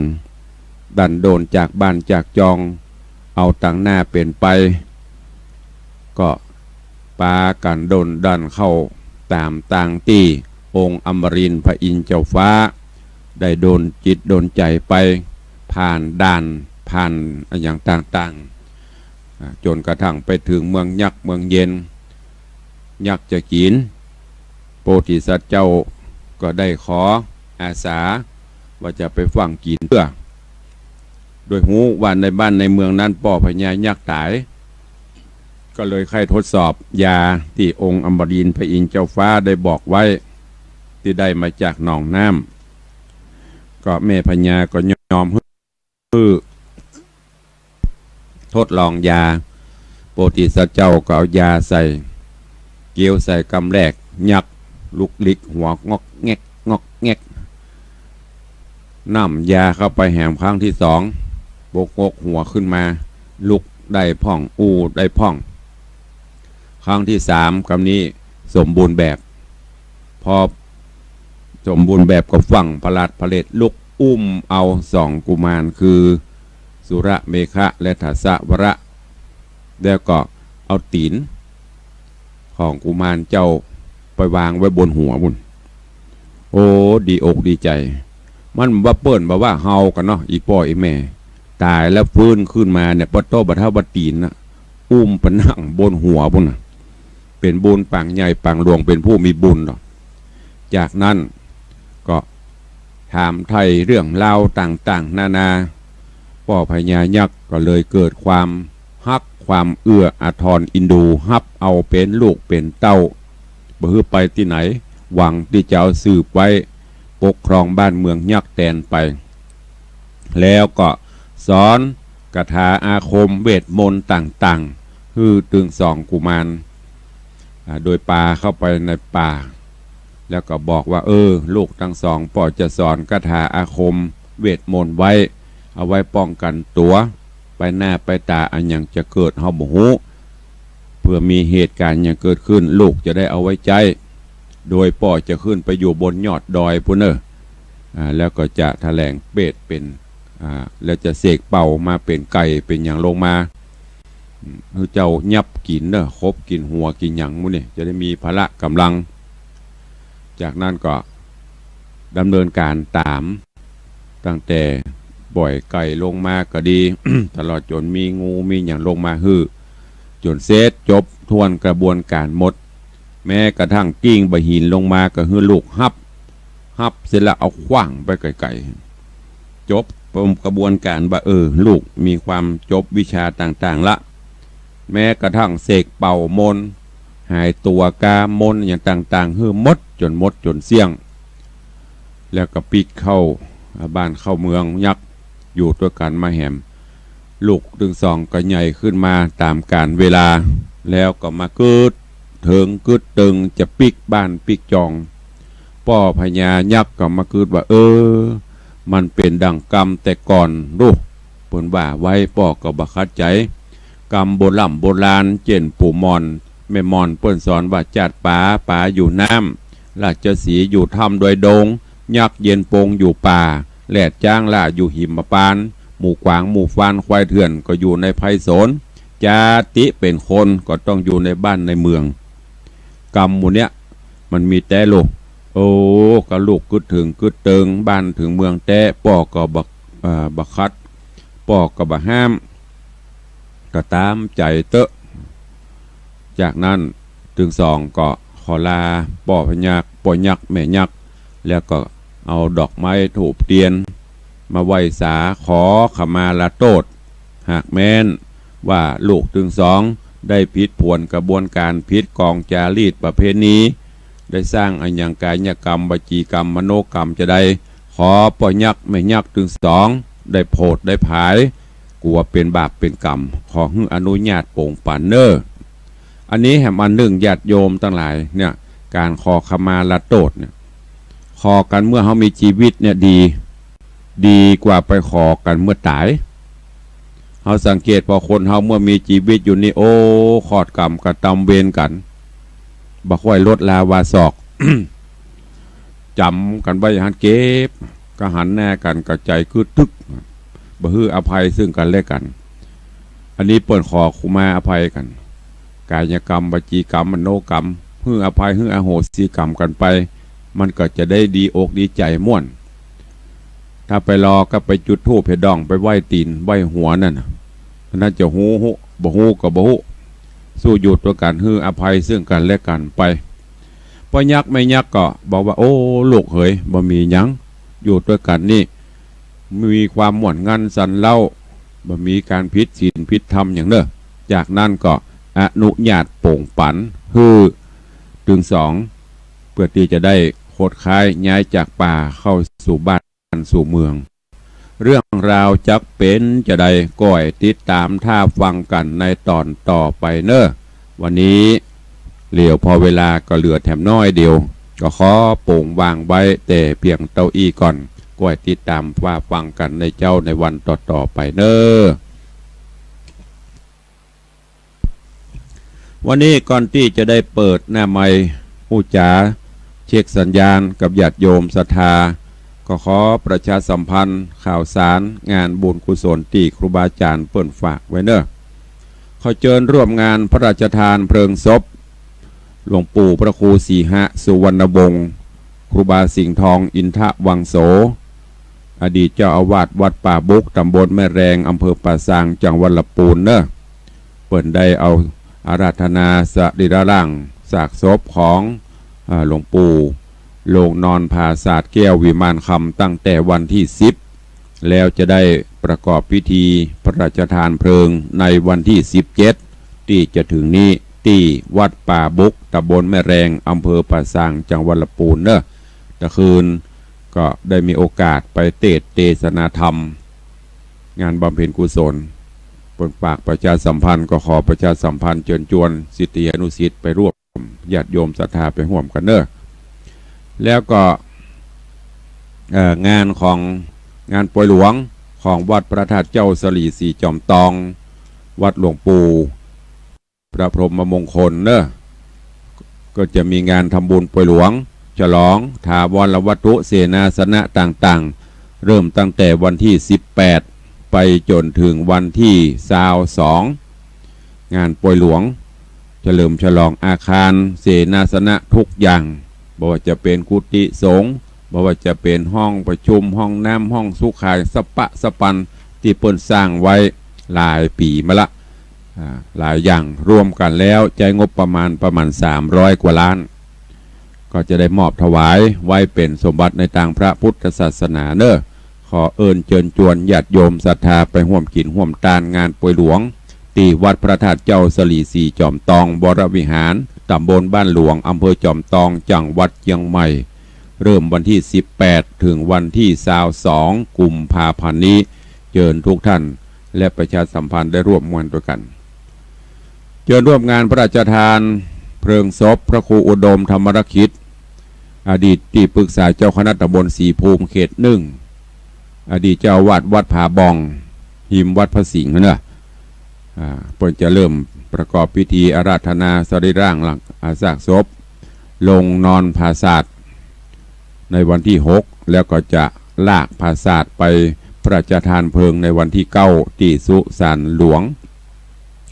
ดันโดนจากบ้านจากจอง เอาตังหน้าเป๋นไป ก็ปากั๋นด้นดันเข้าต๋ามตางตี้องค์อมรินทร์พระอินทร์เจ้าฟ้า ได้โดนจิตโดนใจ๋ไป ผ่านด่าน ผ่านอะหยังต่างๆ อ่า จ๋นกระทั่งไปเถิงเมืองยักษ์เมืองเย็น ยักษ์จะกิ๋น โพธิสัตว์เจ้าก็ได้ขออาสาว่าจะไปฟั่งกิ๋นเตื้อ โดยฮู้ว่าในบ้านในเมืองนั้นป้อพญายักษ์ต๋าย ก็เลยใค่ทดสอบยาตี้องค์อมรินทร์พระอินทร์เจ้าฟ้าได้บอกไว้ ตี้ได้มาจากหนองน้ำ ก็แม่พญาก็ยอมหื้อ หื้อทดลองยา โพธิสัตว์เจ้าก็เอายาใส่ เคี้ยวใส่กำแรก ยักลุกลิกหัวงอกแงกงอกแงก น้ำยาเข้าไปแหมครั้งที่สอง บกงกหัวขึ้นมา ลุกได้พ่อง อู้ได้พ่อง ครั้งที่สาม กำนี้สมบูรณ์แบบ พอสมบูรณ์แบบก็ฟั่งผลาดผลาด ลุกอุ้มเอาสองกุมารคือสุรเมขะและทสวระ แล้วก็เอาตี๋นของกุมารเจ้าไปวางไว้บนหัวปุ้น โอ้ ดีอกดีใจ๋ มันบ่าเปิ้นบ่าว่าเฮากั๋นเนาะ อี่ป้ออี่แม่ ต๋ายแล้วฟื้นขึ้นมาเนี่ย ปะโต้บ่าเท้าบ่าตี๋นน่ะ อุ้มไปนั่งบนหัวปุ้นน่ะ เป๋นบุญปางใหญ่ปางหลวง เป๋นผู้มีบุญเนาะ จากนั้นก็ถามไถ่เรื่องราวต่างๆ นานา ป้อพญายักษ์ก็เลยเกิดความฮัก ความเอื้ออาทรเอ็นดู ฮับเอาเป๋นลูกเป๋นเต้า บ่หื้อไปตี้ไหน หวังตี้จะเอาสืบไว้ปกครองบ้านเมืองยักษ์แตนไป แล้วก็สอนคาถาอาคมเวทมนต์ต่างๆ หื้อตึงสองกุมาร อ่า โดยปาเข้าไปในป่า แล้วก็บอกว่า เออ ลูกตังสอง ป้อจะสอนคาถาอาคมเวทมนต์ไว้ เอาไว้ป้องกั๋นตั๋ว ไปหน้าไปต๋าอะหยังจะเกิดเฮาบ่ฮู้ เผื่อมีเหตุก๋ารณ์หยังเกิดขึ้น ลูกจะได้เอาไว้ใจ๊ โดยป้อจะขึ้นไปอยู่บนยอดดอยปุ้นเน่อ อ่า แล้วก็จะแถลงเปตเป๋น อ่า แล้วจะเสกเป่ามาเป๋นไก่เป๋นหยังลงมา อืม หื้อเจ้ายับกิ๋นเน่อ ขบกิ๋นหัวกิ๋นหยังหมู่นี่ จะได้มีพละก๋ำลัง จากนั้นก็ดำเนินก๋านต๋าม ตั้งแต่ป่อยไก่ลงมาก็ดี ตลอดจ๋นมีงูมีหยังลงมาหื้อ จ๋นเสร็จจบถ้วนกระบวนก๋านหมด แม้กระทั่งกลิ้งบ่าหินลงมาก็หื้อลูกฮับ ฮับเสร็จแล้วเอาขว้างไปไก๋ๆ จบกระบวนก๋านว่า เออ ลูกมีความจบวิชาต่างๆ ละ แม้กระทั่งเสกเป่ามนต์ หายตั๋วกามนต์หยังต่างๆ หื้อหมดจ๋นหมดจ๋นเสี้ยง แล้วก็ปิ๊กเข้าบ้านเข้าเมืองยักษ์ อยู่ตวยกั๋นมาแหม ลูกตึงสองก็ใหญ่ขึ้นมาต๋ามกาลเวลา แล้วก็มากึ๊ดเถิงกึ๊ดเติงจะปิ๊กบ้านปิ๊กจอง ป้อพญายักษ์ก็มากึ๊ดว่า เออ มันเป๋นดั่งกรรมแต่ก่อนลูก เปิ้นว่าไว้ ป้อก็บ่ขัดใจ๋ กำโบร่ำโบราณ เจ้นปู่หม่อนแม่หม่อนเปิ้นสอนว่า จาดป๋า ป๋าอยู่น้ำ ราชสีห์อยู่ถ้ำดอยดง ยักษ์เย็นปงอยู่ป่า แรดจ๊างล่าอยู่หิมพานต์ หมูก๋วางหมูฟานควายเถื่อนก็อยู่ในไพศาล จาติเป๋นคนก็ต้องอยู่ในบ้านในเมือง กรรมหมู่เนี้ยมันมีแต๊ลูก โอ้ ก็ลูกกึ๊ดเถิงกึ๊ดเติงบ้านเถิงเมืองแต๊ ป้อก็บ่ เอ่อ บ่ขัด ป้อก็บ่ห้าม ก็ต๋ามใจ๋เต๊อะ จากนั้นตึงสองก็ขอลาป้อพญา ป้อยักษ์แม่ยักษ์ แล้วก็เอาดอกไม้ธูปเตียนมาไหว้สาขอขมาลาโต้ษ หากแม้นว่าลูกตึงสองได้ผิดผวนกระบวนก๋าน ผิดกองจารีตประเพณี ได้สร้างอะหยังกายกรรม วจีกรรม มโนกรรมจาใด ขอป้อยักษ์แม่ยักษ์ตึงสองได้โผดได้ผาย กั๋วเป๋นบาปเป๋นกรรม ขอหื้ออนุญาตโป๋งปันเน่อ อันนี้แหมอันนึ่งญาติโยมตังหลายเนี่ย ก๋านขอขมาลาโต้ษเนี่ย ขอกั๋นเมื่อเฮามีจีวิตเนี่ยดี ดีกว่าไปขอกั๋นเมื่อต๋าย เฮาสังเกตผ่อคนเฮาเมื่อมีจีวิตอยู่นี่ โอ้ ขอดกรรมกระตำเวรกั๋น บ่ค่อยลดลาวาศอก จ๋ำกั๋นไว้อย่างหั้น เก็บ ก็หันหน้ากั๋นก็ใจ๋กึ๊ดตึก บ่หื้ออภัยซึ่งกั๋นและกั๋น อันนี้เปิ้นขอขมาอภัยกั๋น กายกรรม วจีกรรม มโนกรรม หื้ออภัย หื้ออโหสิกรรมกั๋นไป มันก็จะได้ดีอกดีใจ๋ม่วน ถ้าไปรอก็ไปจุดธูปเฮดอง ไปไหว้ตี๋นไหว้หัวนั่นน่ะ อันนั้นจะฮู้ ฮู้ บ่ฮู้ก็บ่ฮู้ สู้อยู่ตวยกั๋น หื้ออภัยซึ่งกั๋นและกั๋นไป ป้อยักษ์แม่ยักษ์ก็บอกว่า โอ้ ลูกเหย บ่มีหยัง อยู่ตวยกั๋นนี่ มีความม่วนงันสันเล้า บ่มีก๋านผิดศีลผิดธรรมหยังเน่อ จากนั้นก็อนุญาตโป๋งปันหื้อตึงสอง เปื้อตี้จะได้ ขดขายย้ายจากป่าเข้าสู่บ้านสู่เมือง เรื่องราวจักเป๋นจาใด ก้อยติดต๋ามถ้าฟังกั๋นในต๋อนต่อไปเน่อ วันนี้เหลือพอเวลาก็เหลือแถมน้อยเดียว ก็ขอโป๋งวางไว้แต่เปียงเต้าอี้ก่อน ก้อยติดต๋ามว่าฟังกั๋นในเจ๊าในวันต่อๆ ไปเน่อ วันนี้ก่อนตี้จะได้เปิดหน้าไมค์อู้จ๋า เช็คสัญญาณกับญาติโยมศรัทธา ก็ขอประชาสัมพันธ์ข่าวสารงานบุญกุศลตี้ครูบาอาจ๋ารย์เปิ้นฝากไว้เน่อ ขอเจิญร่วมงานพระราชทานเพลิงศพ หลวงปู่พระครูสีหสุวรรณวงศ์ ครูบาสิงห์ทองอินทวังโส อดีตเจ้าอาวาสวัดป่าบุก ต๋ำบลแม่แรง อำเภอป่าซาง จังหวัดละปูนเน่อ เปิ้นได้เอาอาราธนาสรีระร่างซากศพของ อ่า หลวงปู่ ลงนอนผาสาทแก้ววิมานคำตั้งแต่วันตี้สิบ แล้วจะได้ประกอบพิธีพระราชทานเพลิงในวันตี้สิบเจ็ด ตี้จะถึงนี้ ตี้วัดป่าบุก ต๋ำบลแม่แรง อำเภอป่าซาง จังหวัดละปูนเน่อ ตะคืนก็ได้มีโอกาสไปเตสน์เตสนาธรรม งานบำเพ็ญกุศล เปิ้นฝากประชาสัมพันธ์ ก็ขอประชาสัมพันธ์เจิญจวนศิษยานุศิษย์ไปร่วม ญาติโยมศรัทธาไปฮ่วมกั๋นเน่อ แล้วก็ เอ่อ งานของ งานปวยหลวงของวัดพระธาตุเจ้าสะหลีสีจอมตอง วัดหลวงปู่พระพรหมมงคลเน่อ ก็จะมีงานทำบุญปวยหลวง ฉลองถาวรวัตถุเสนาสนะต่างๆ เริ่มตั้งแต่วันตี้สิบแปด ไปจ๋นถึงวันตี้ซาวสอง งานปวยหลวง เฉลิมฉลองอาคารเสนาสนะทุกอย่าง บ่ว่าจะเป๋นกุฏิสงฆ์ บ่ว่าจะเป๋นห้องประชุม ห้องน้ำ ห้องสุขา สะปะสะปัน ตี้เปิ้นสร้างไว้หลายปี๋มาละ อ่า หลายอย่างรวมกั๋นแล้วใจ๊งบประมาณประมาณสามร้อยกว่าล้าน ก็จะได้มอบถวายไว้เป๋นสมบัติในตางพระพุทธศาสนาเน่อ ขอเอิญเจิญจวนญาติโยมศรัทธาไปฮ่วมกิ๋นฮ่วมตานงานปวยหลวง ตี้วัดพระธาตุเจ้าสะหลีสีจอมตองวรวิหาร ต๋ำบลบ้านหลวง อำเภอจอมตอง จังหวัดเจียงใหม่ เริ่มวันตี้สิบแปด ถึงวันตี้ซาวสอง กุมภาพันธ์นี้ เจิญทุกท่านและประชาสัมพันธ์ได้ร่วมงานตวยกั๋น เจิญร่วมงานพระราชทานเพลิงศพพระครูอุดมธรรมรคิด อดีตตี้ปรึกษาเจ้าคณะต๋ำบลสีภูมิเขตหนึ่ง อดีตเจ้าอาวาสวัดผาบ่อง ฮิมวัดพระสิงห์เน่อ อ่า เปิ้นจะเริ่มประกอบพิธีอาราธนาสรีร่างร่าง อ่า ซากศพ ลงนอนผาสาทในวันตี้หก แล้วก็จะลากผาสาทไปพระราชทานเพลิงในวันตี้เก้า ตี้สุสานหลวง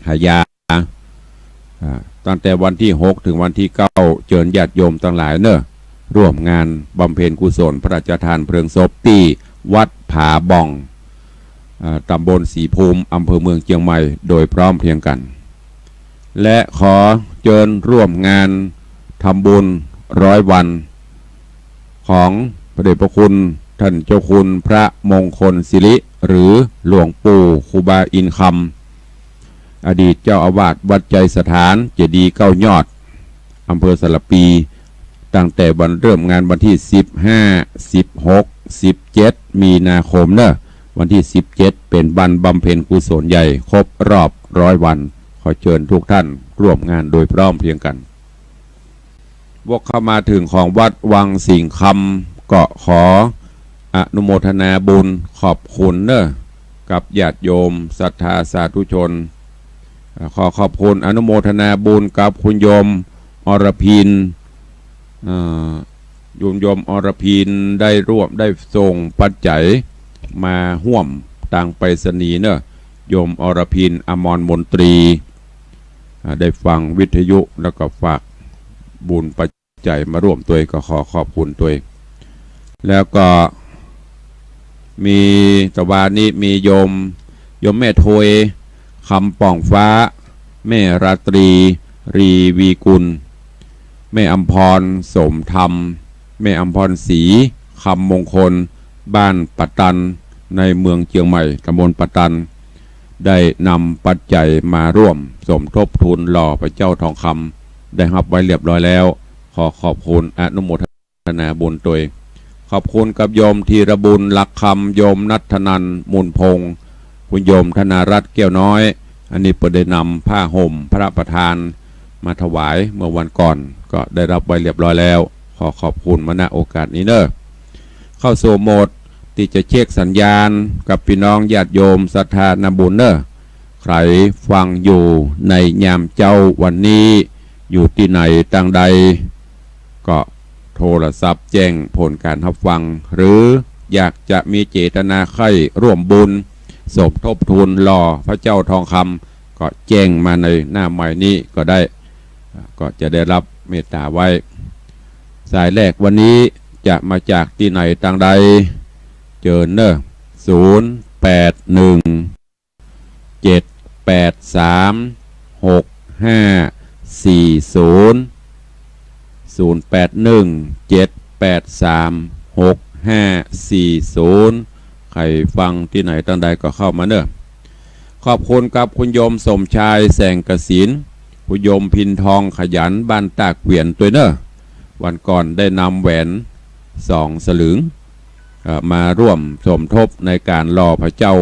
หายา อ่า ตั้งแต่วันตี้หก ถึงวันตี้เก้า เจิญญาติโยมตังหลายเน่อ ร่วมงานบำเพ็ญกุศลพระราชทานเพลิงศพตี้วัดผาบ่อง อ่า ต๋ำบลสีภูมิ อำเภอเมืองเจียงใหม่ โดยพร้อมเพรียงกั๋น และขอเจิญร่วมงานทำบุญร้อยวัน ของพระเดชพระคุณท่านเจ้าคุณพระมงคลสิริ หรือหลวงปู่ครูบาอินคำ อดีตเจ้าอาวาสวัดไชยสถาน เจดีย์เก้ายอด อำเภอสารภี ตั้งแต่วันเริ่มงานวันตี้สิบห้า สิบหก สิบเจ็ด มีนาคมเน่อ วันตี้สิบเจ็ด เป๋นวันบำเพ็ญกุศลใหญ่ครบรอบร้อยวัน ขอเจิญทุกท่านร่วมงานโดยพร้อมเพรียงกั๋น วกเข้ามาเถิงของวัดวังสิงห์คำ ก็ขออนุโมทนาบุญขอบคุณเน่อ กับญาติโยมศรัทธาสาธุชน อ่า ขอขอบคุณอนุโมทนาบุญกับคุณโยมอรพิน อ่า โยม โยมอรพินได้ร่วม ได้ส่งปัจจัยมาฮ่วมตางไปรษณีย์เน่อ โยมอรพิน อมรมนตรี อ่า ได้ฟังวิทยุแล้วก็ฝากบุญปัจจัยมาร่วมตวย ก็ขอขอบคุณตวย แล้วก็มีตะวานี้มีโยม โยมแม่โทย คำป่องฟ้า แม่ราตรี รีวีกุล แม่อำพร สมธรรม แม่อำพรศรี คำมงคล บ้านปะตัน ในเมืองเจียงใหม่ ตำบลปะตัน ได้นำปัจจัยมาร่วมสมทบทุนหล่อพระเจ้าทองคำ ได้ฮับไว้เรียบร้อยแล้ว ขอขอบคุณอนุโมท ทนาบุญตวย ขอบคุณกับโยมธีรบุญ หลักคำ โยมณัฐนันท์ มูลพงษ์ คุณโยมธนารัตน์ แก้วน้อย อันนี้เปิ้นได้นำผ้าห่มพระประธานมาถวายเมื่อวันก่อน ก็ได้รับไว้เรียบร้อยแล้ว ขอขอบคุณมา ณ โอกาสนี้เน้อ เข้าสู่โหมดตี้จะเช็คสัญญาณกับปี้น้องญาติโยมศรัทธานาบุญเน้อ ใผฟังอยู่ในยามเจ๊าวันนี้ อยู่ตี้ไหนตางใด ก็โทรศัพท์แจ้งผลการฮับฟัง หรืออยากจะมีเจตนาใค่ร่วมบุญ สมทบทุนหล่อพระเจ้าทองคำ ก็แจ้งมาในหน้าไมค์นี้ก็ได้ ก็จะได้รับเมตตาไว้ สายแรกวันนี้จะมาจากตี้ไหนตางใด เจิญเน้อ ศูนย์แปดหนึ่ง เจ็ดแปดสาม หกห้าสี่ศูนย์ ศูนย์แปดหนึ่ง เจ็ดแปดสาม หกห้าสี่ศูนย์ ใผฟังตี้ไหนตางใดก็เข้ามาเน้อ ขอบคุณกับคุณโยมสมชาย แสงกสิณ คุณโยมพินทองขยัน บ้านต้าเกวียนตวยเน้อ วันก่อนได้นำแหวนสองสลึง เอ่อ มาร่วมสมทบในการหล่อพระเจ้า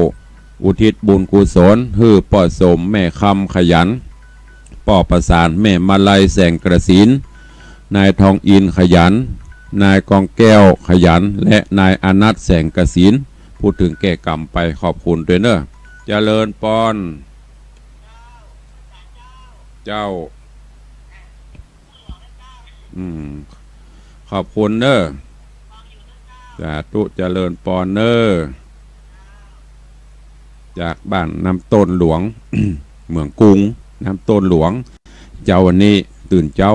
อุทิศบุญกุศลหื้อป้อสม แม่คำขยัน ป้อประสาน แม่มาลัย แสงกสิณ นายทองอินขยัน นายกองแก้วขยัน และนายอนัท แสงกสิณ ผู้เถิงแก่กรรมไป ขอบคุณตวยเน้อ เจริญปอน เจ้า อืม ขอบคุณเน้อ สาธุ เจริญปอนเน้อ จากบ้านน้ำต้นหลวง เมืองกรุง น้ำต้นหลวง เจ๊าวันนี้ตื่นเจ๊า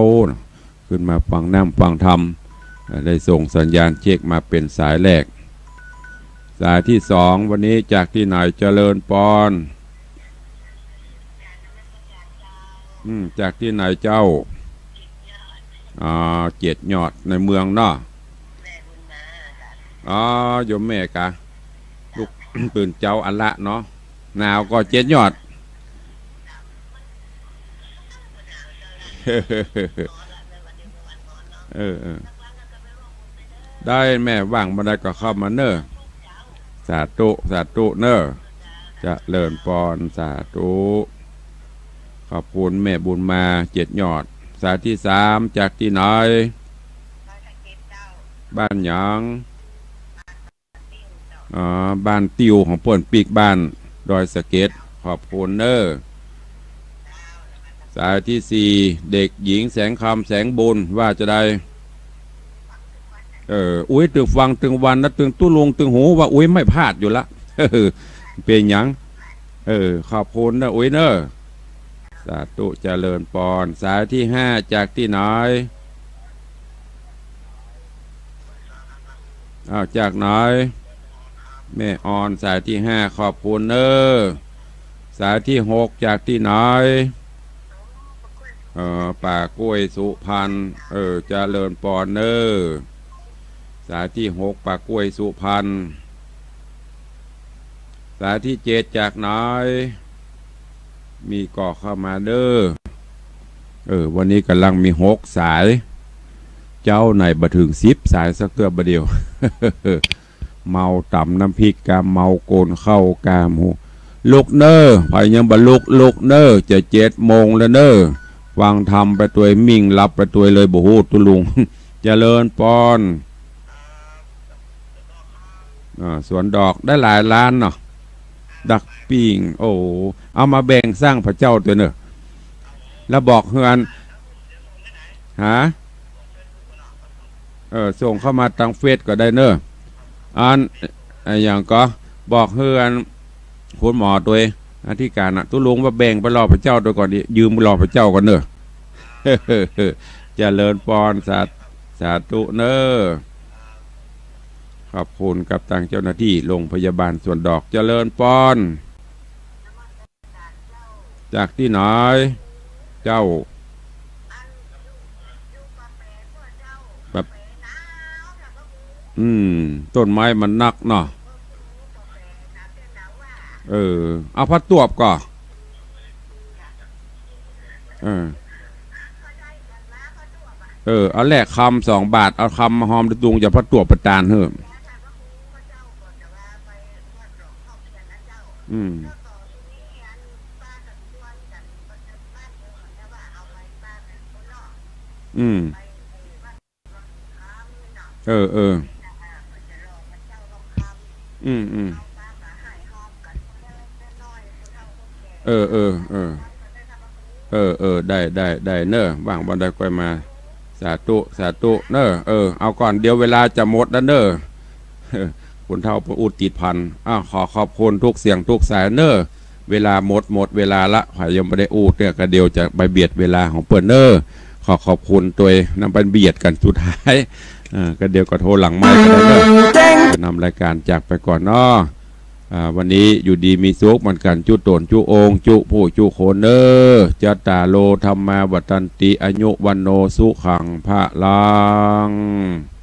ขึ้นมาฟังน้ำฟังธรรม เอ่อ ได้ส่งสัญญาณเช็คมาเป๋นสายแรก สายตี้สองวันนี้จากตี้ไหน เจริญปอน อืม จากตี้ไหนเจ้า อ๋อ เจ็ดยอดในเมืองเนาะ อ๋อ โยมแม่กะ ลูก ตื่นเจ๊าอันละเนาะ หนาวก่อเจ็ดยอด เออ เออ ได้แม่ ว่างบ่าใดก็เข้ามาเน้อ สาธุ สาธุเน้อ เจริญปอน สาธุ ขอบคุณแม่บุญมา เจ็ดยอด สายตี้สามจากตี้ไหน บ้านหยัง อ๋อ บ้านติวของเปิ้นปิ๊กบ้านดอยสะเก็ด ขอบคุณเน้อ สายตี้สี่ เด็กหญิงแสงคำ แสงบุญ ว่าจะใด เออ อุ๊ยตึงฟังตึงวันนะ ตึงตุ๊ลุงตึงหูว่าอุ๊ยไม่พลาดอยู่ละ เป๋นหยัง เออ ขอบคุณเน้ออุ๊ยเน้อ สาธุ เจริญปอน สายตี้ห้าจากตี้ไหน อ้าว จากไหน แม่ออน สายตี้ห้า ขอบคุณเน้อ สายตี้หกจากตี้ไหน เอ่อ ป่ากล้วยสุพรรณ เออ เจริญปอนเน้อ สายตี้หก ป่ากล้วยสุพรรณ สายตี้เจ็ดจากไหน มีก่อเข้ามาเน้อ เออ วันนี้ก่ำลังมีหกสาย เจ๊าไหนบ่เถิงสิบสายสักเตื้อบ่าเดี่ยว เมาต๋ำน้ำพริกกา เมาโกนข้าวกา หมู่ ลุกเน้อ ใผยังบ่ลุก ลุกเน้อ จะเจ็ดโมงแล้วเน้อ ฟังธรรมไปตวย มิ่งหลับไปตวยเลย บ่ฮู้ตุ๊ลุง เจริญปอน อ่า สวนดอกได้หลายล้านเนาะ ดักปิ้ง โอ้ เอามาแบ่งสร้างพระเจ้าตวยเน้อ แล้วบอกเฮือน ฮะ เออ ส่งเข้ามาตางเฟซก็ได้เน้อ อัน อะหยังก่อ บอกเฮือน คุณหมอตวย อธิการน่ะ ตุ๊ลุงว่าแบ่งไปหล่อพระเจ้าตวยก่อนดิ ยืมหล่อพระเจ้าก่อนเน้อ เจริญปอน สา สาธุเน้อ ขอบคุณกับตางเจ้าหน้าตี้โรงพยาบาลสวนดอก เจริญปอน จากตี้ไหน เจ้า แบบ อืม ต้นไม้มันนักเนาะ เออ เอาผ้าตวบก่อ เออ เออ เอาแลกคำสองบาท เอาคำมาฮอมตะตุง อย่าพระตวบประตานเฮ้อ อืม อืม เออ เออ อืม อืม เออ เออ เออ เออ เออ ได้ ได้ ได้เนอะ ว่างวันใดค่อยมา สาธุ สาธุเนอะ เออ เอาก่อน เดี๋ยวเวลาจะหมดแล้วเนอะ คนเฒ่าไปอู้ติดพัน อ้าว ขอขอบคุณทุกเสียงทุกสายเนอะ เวลาหมด หมดเวลาละ ใผยังบ่ได้อู้เตื้อ ก็เดี๋ยวจะไปเบียดเวลาของเปิ้นเนอะ ขอขอบคุณตวย นำไปเบียดกั๋นสุดท้าย เออ ก็เดี๋ยวก็โทรหลังไมค์กั๋นเนอะ จะนำรายการจากไปก่อนเนาะ อ่า วันนี้อยู่ดีมีสุขเหมือนกั๋น จุ๊ต๋นจุ๊องค์ จุ๊ผู้จุ๊คนเนอะ จัตตาโร ธัมมา วัฑฒันติ อายุ วัณโณ สุขัง พะลัง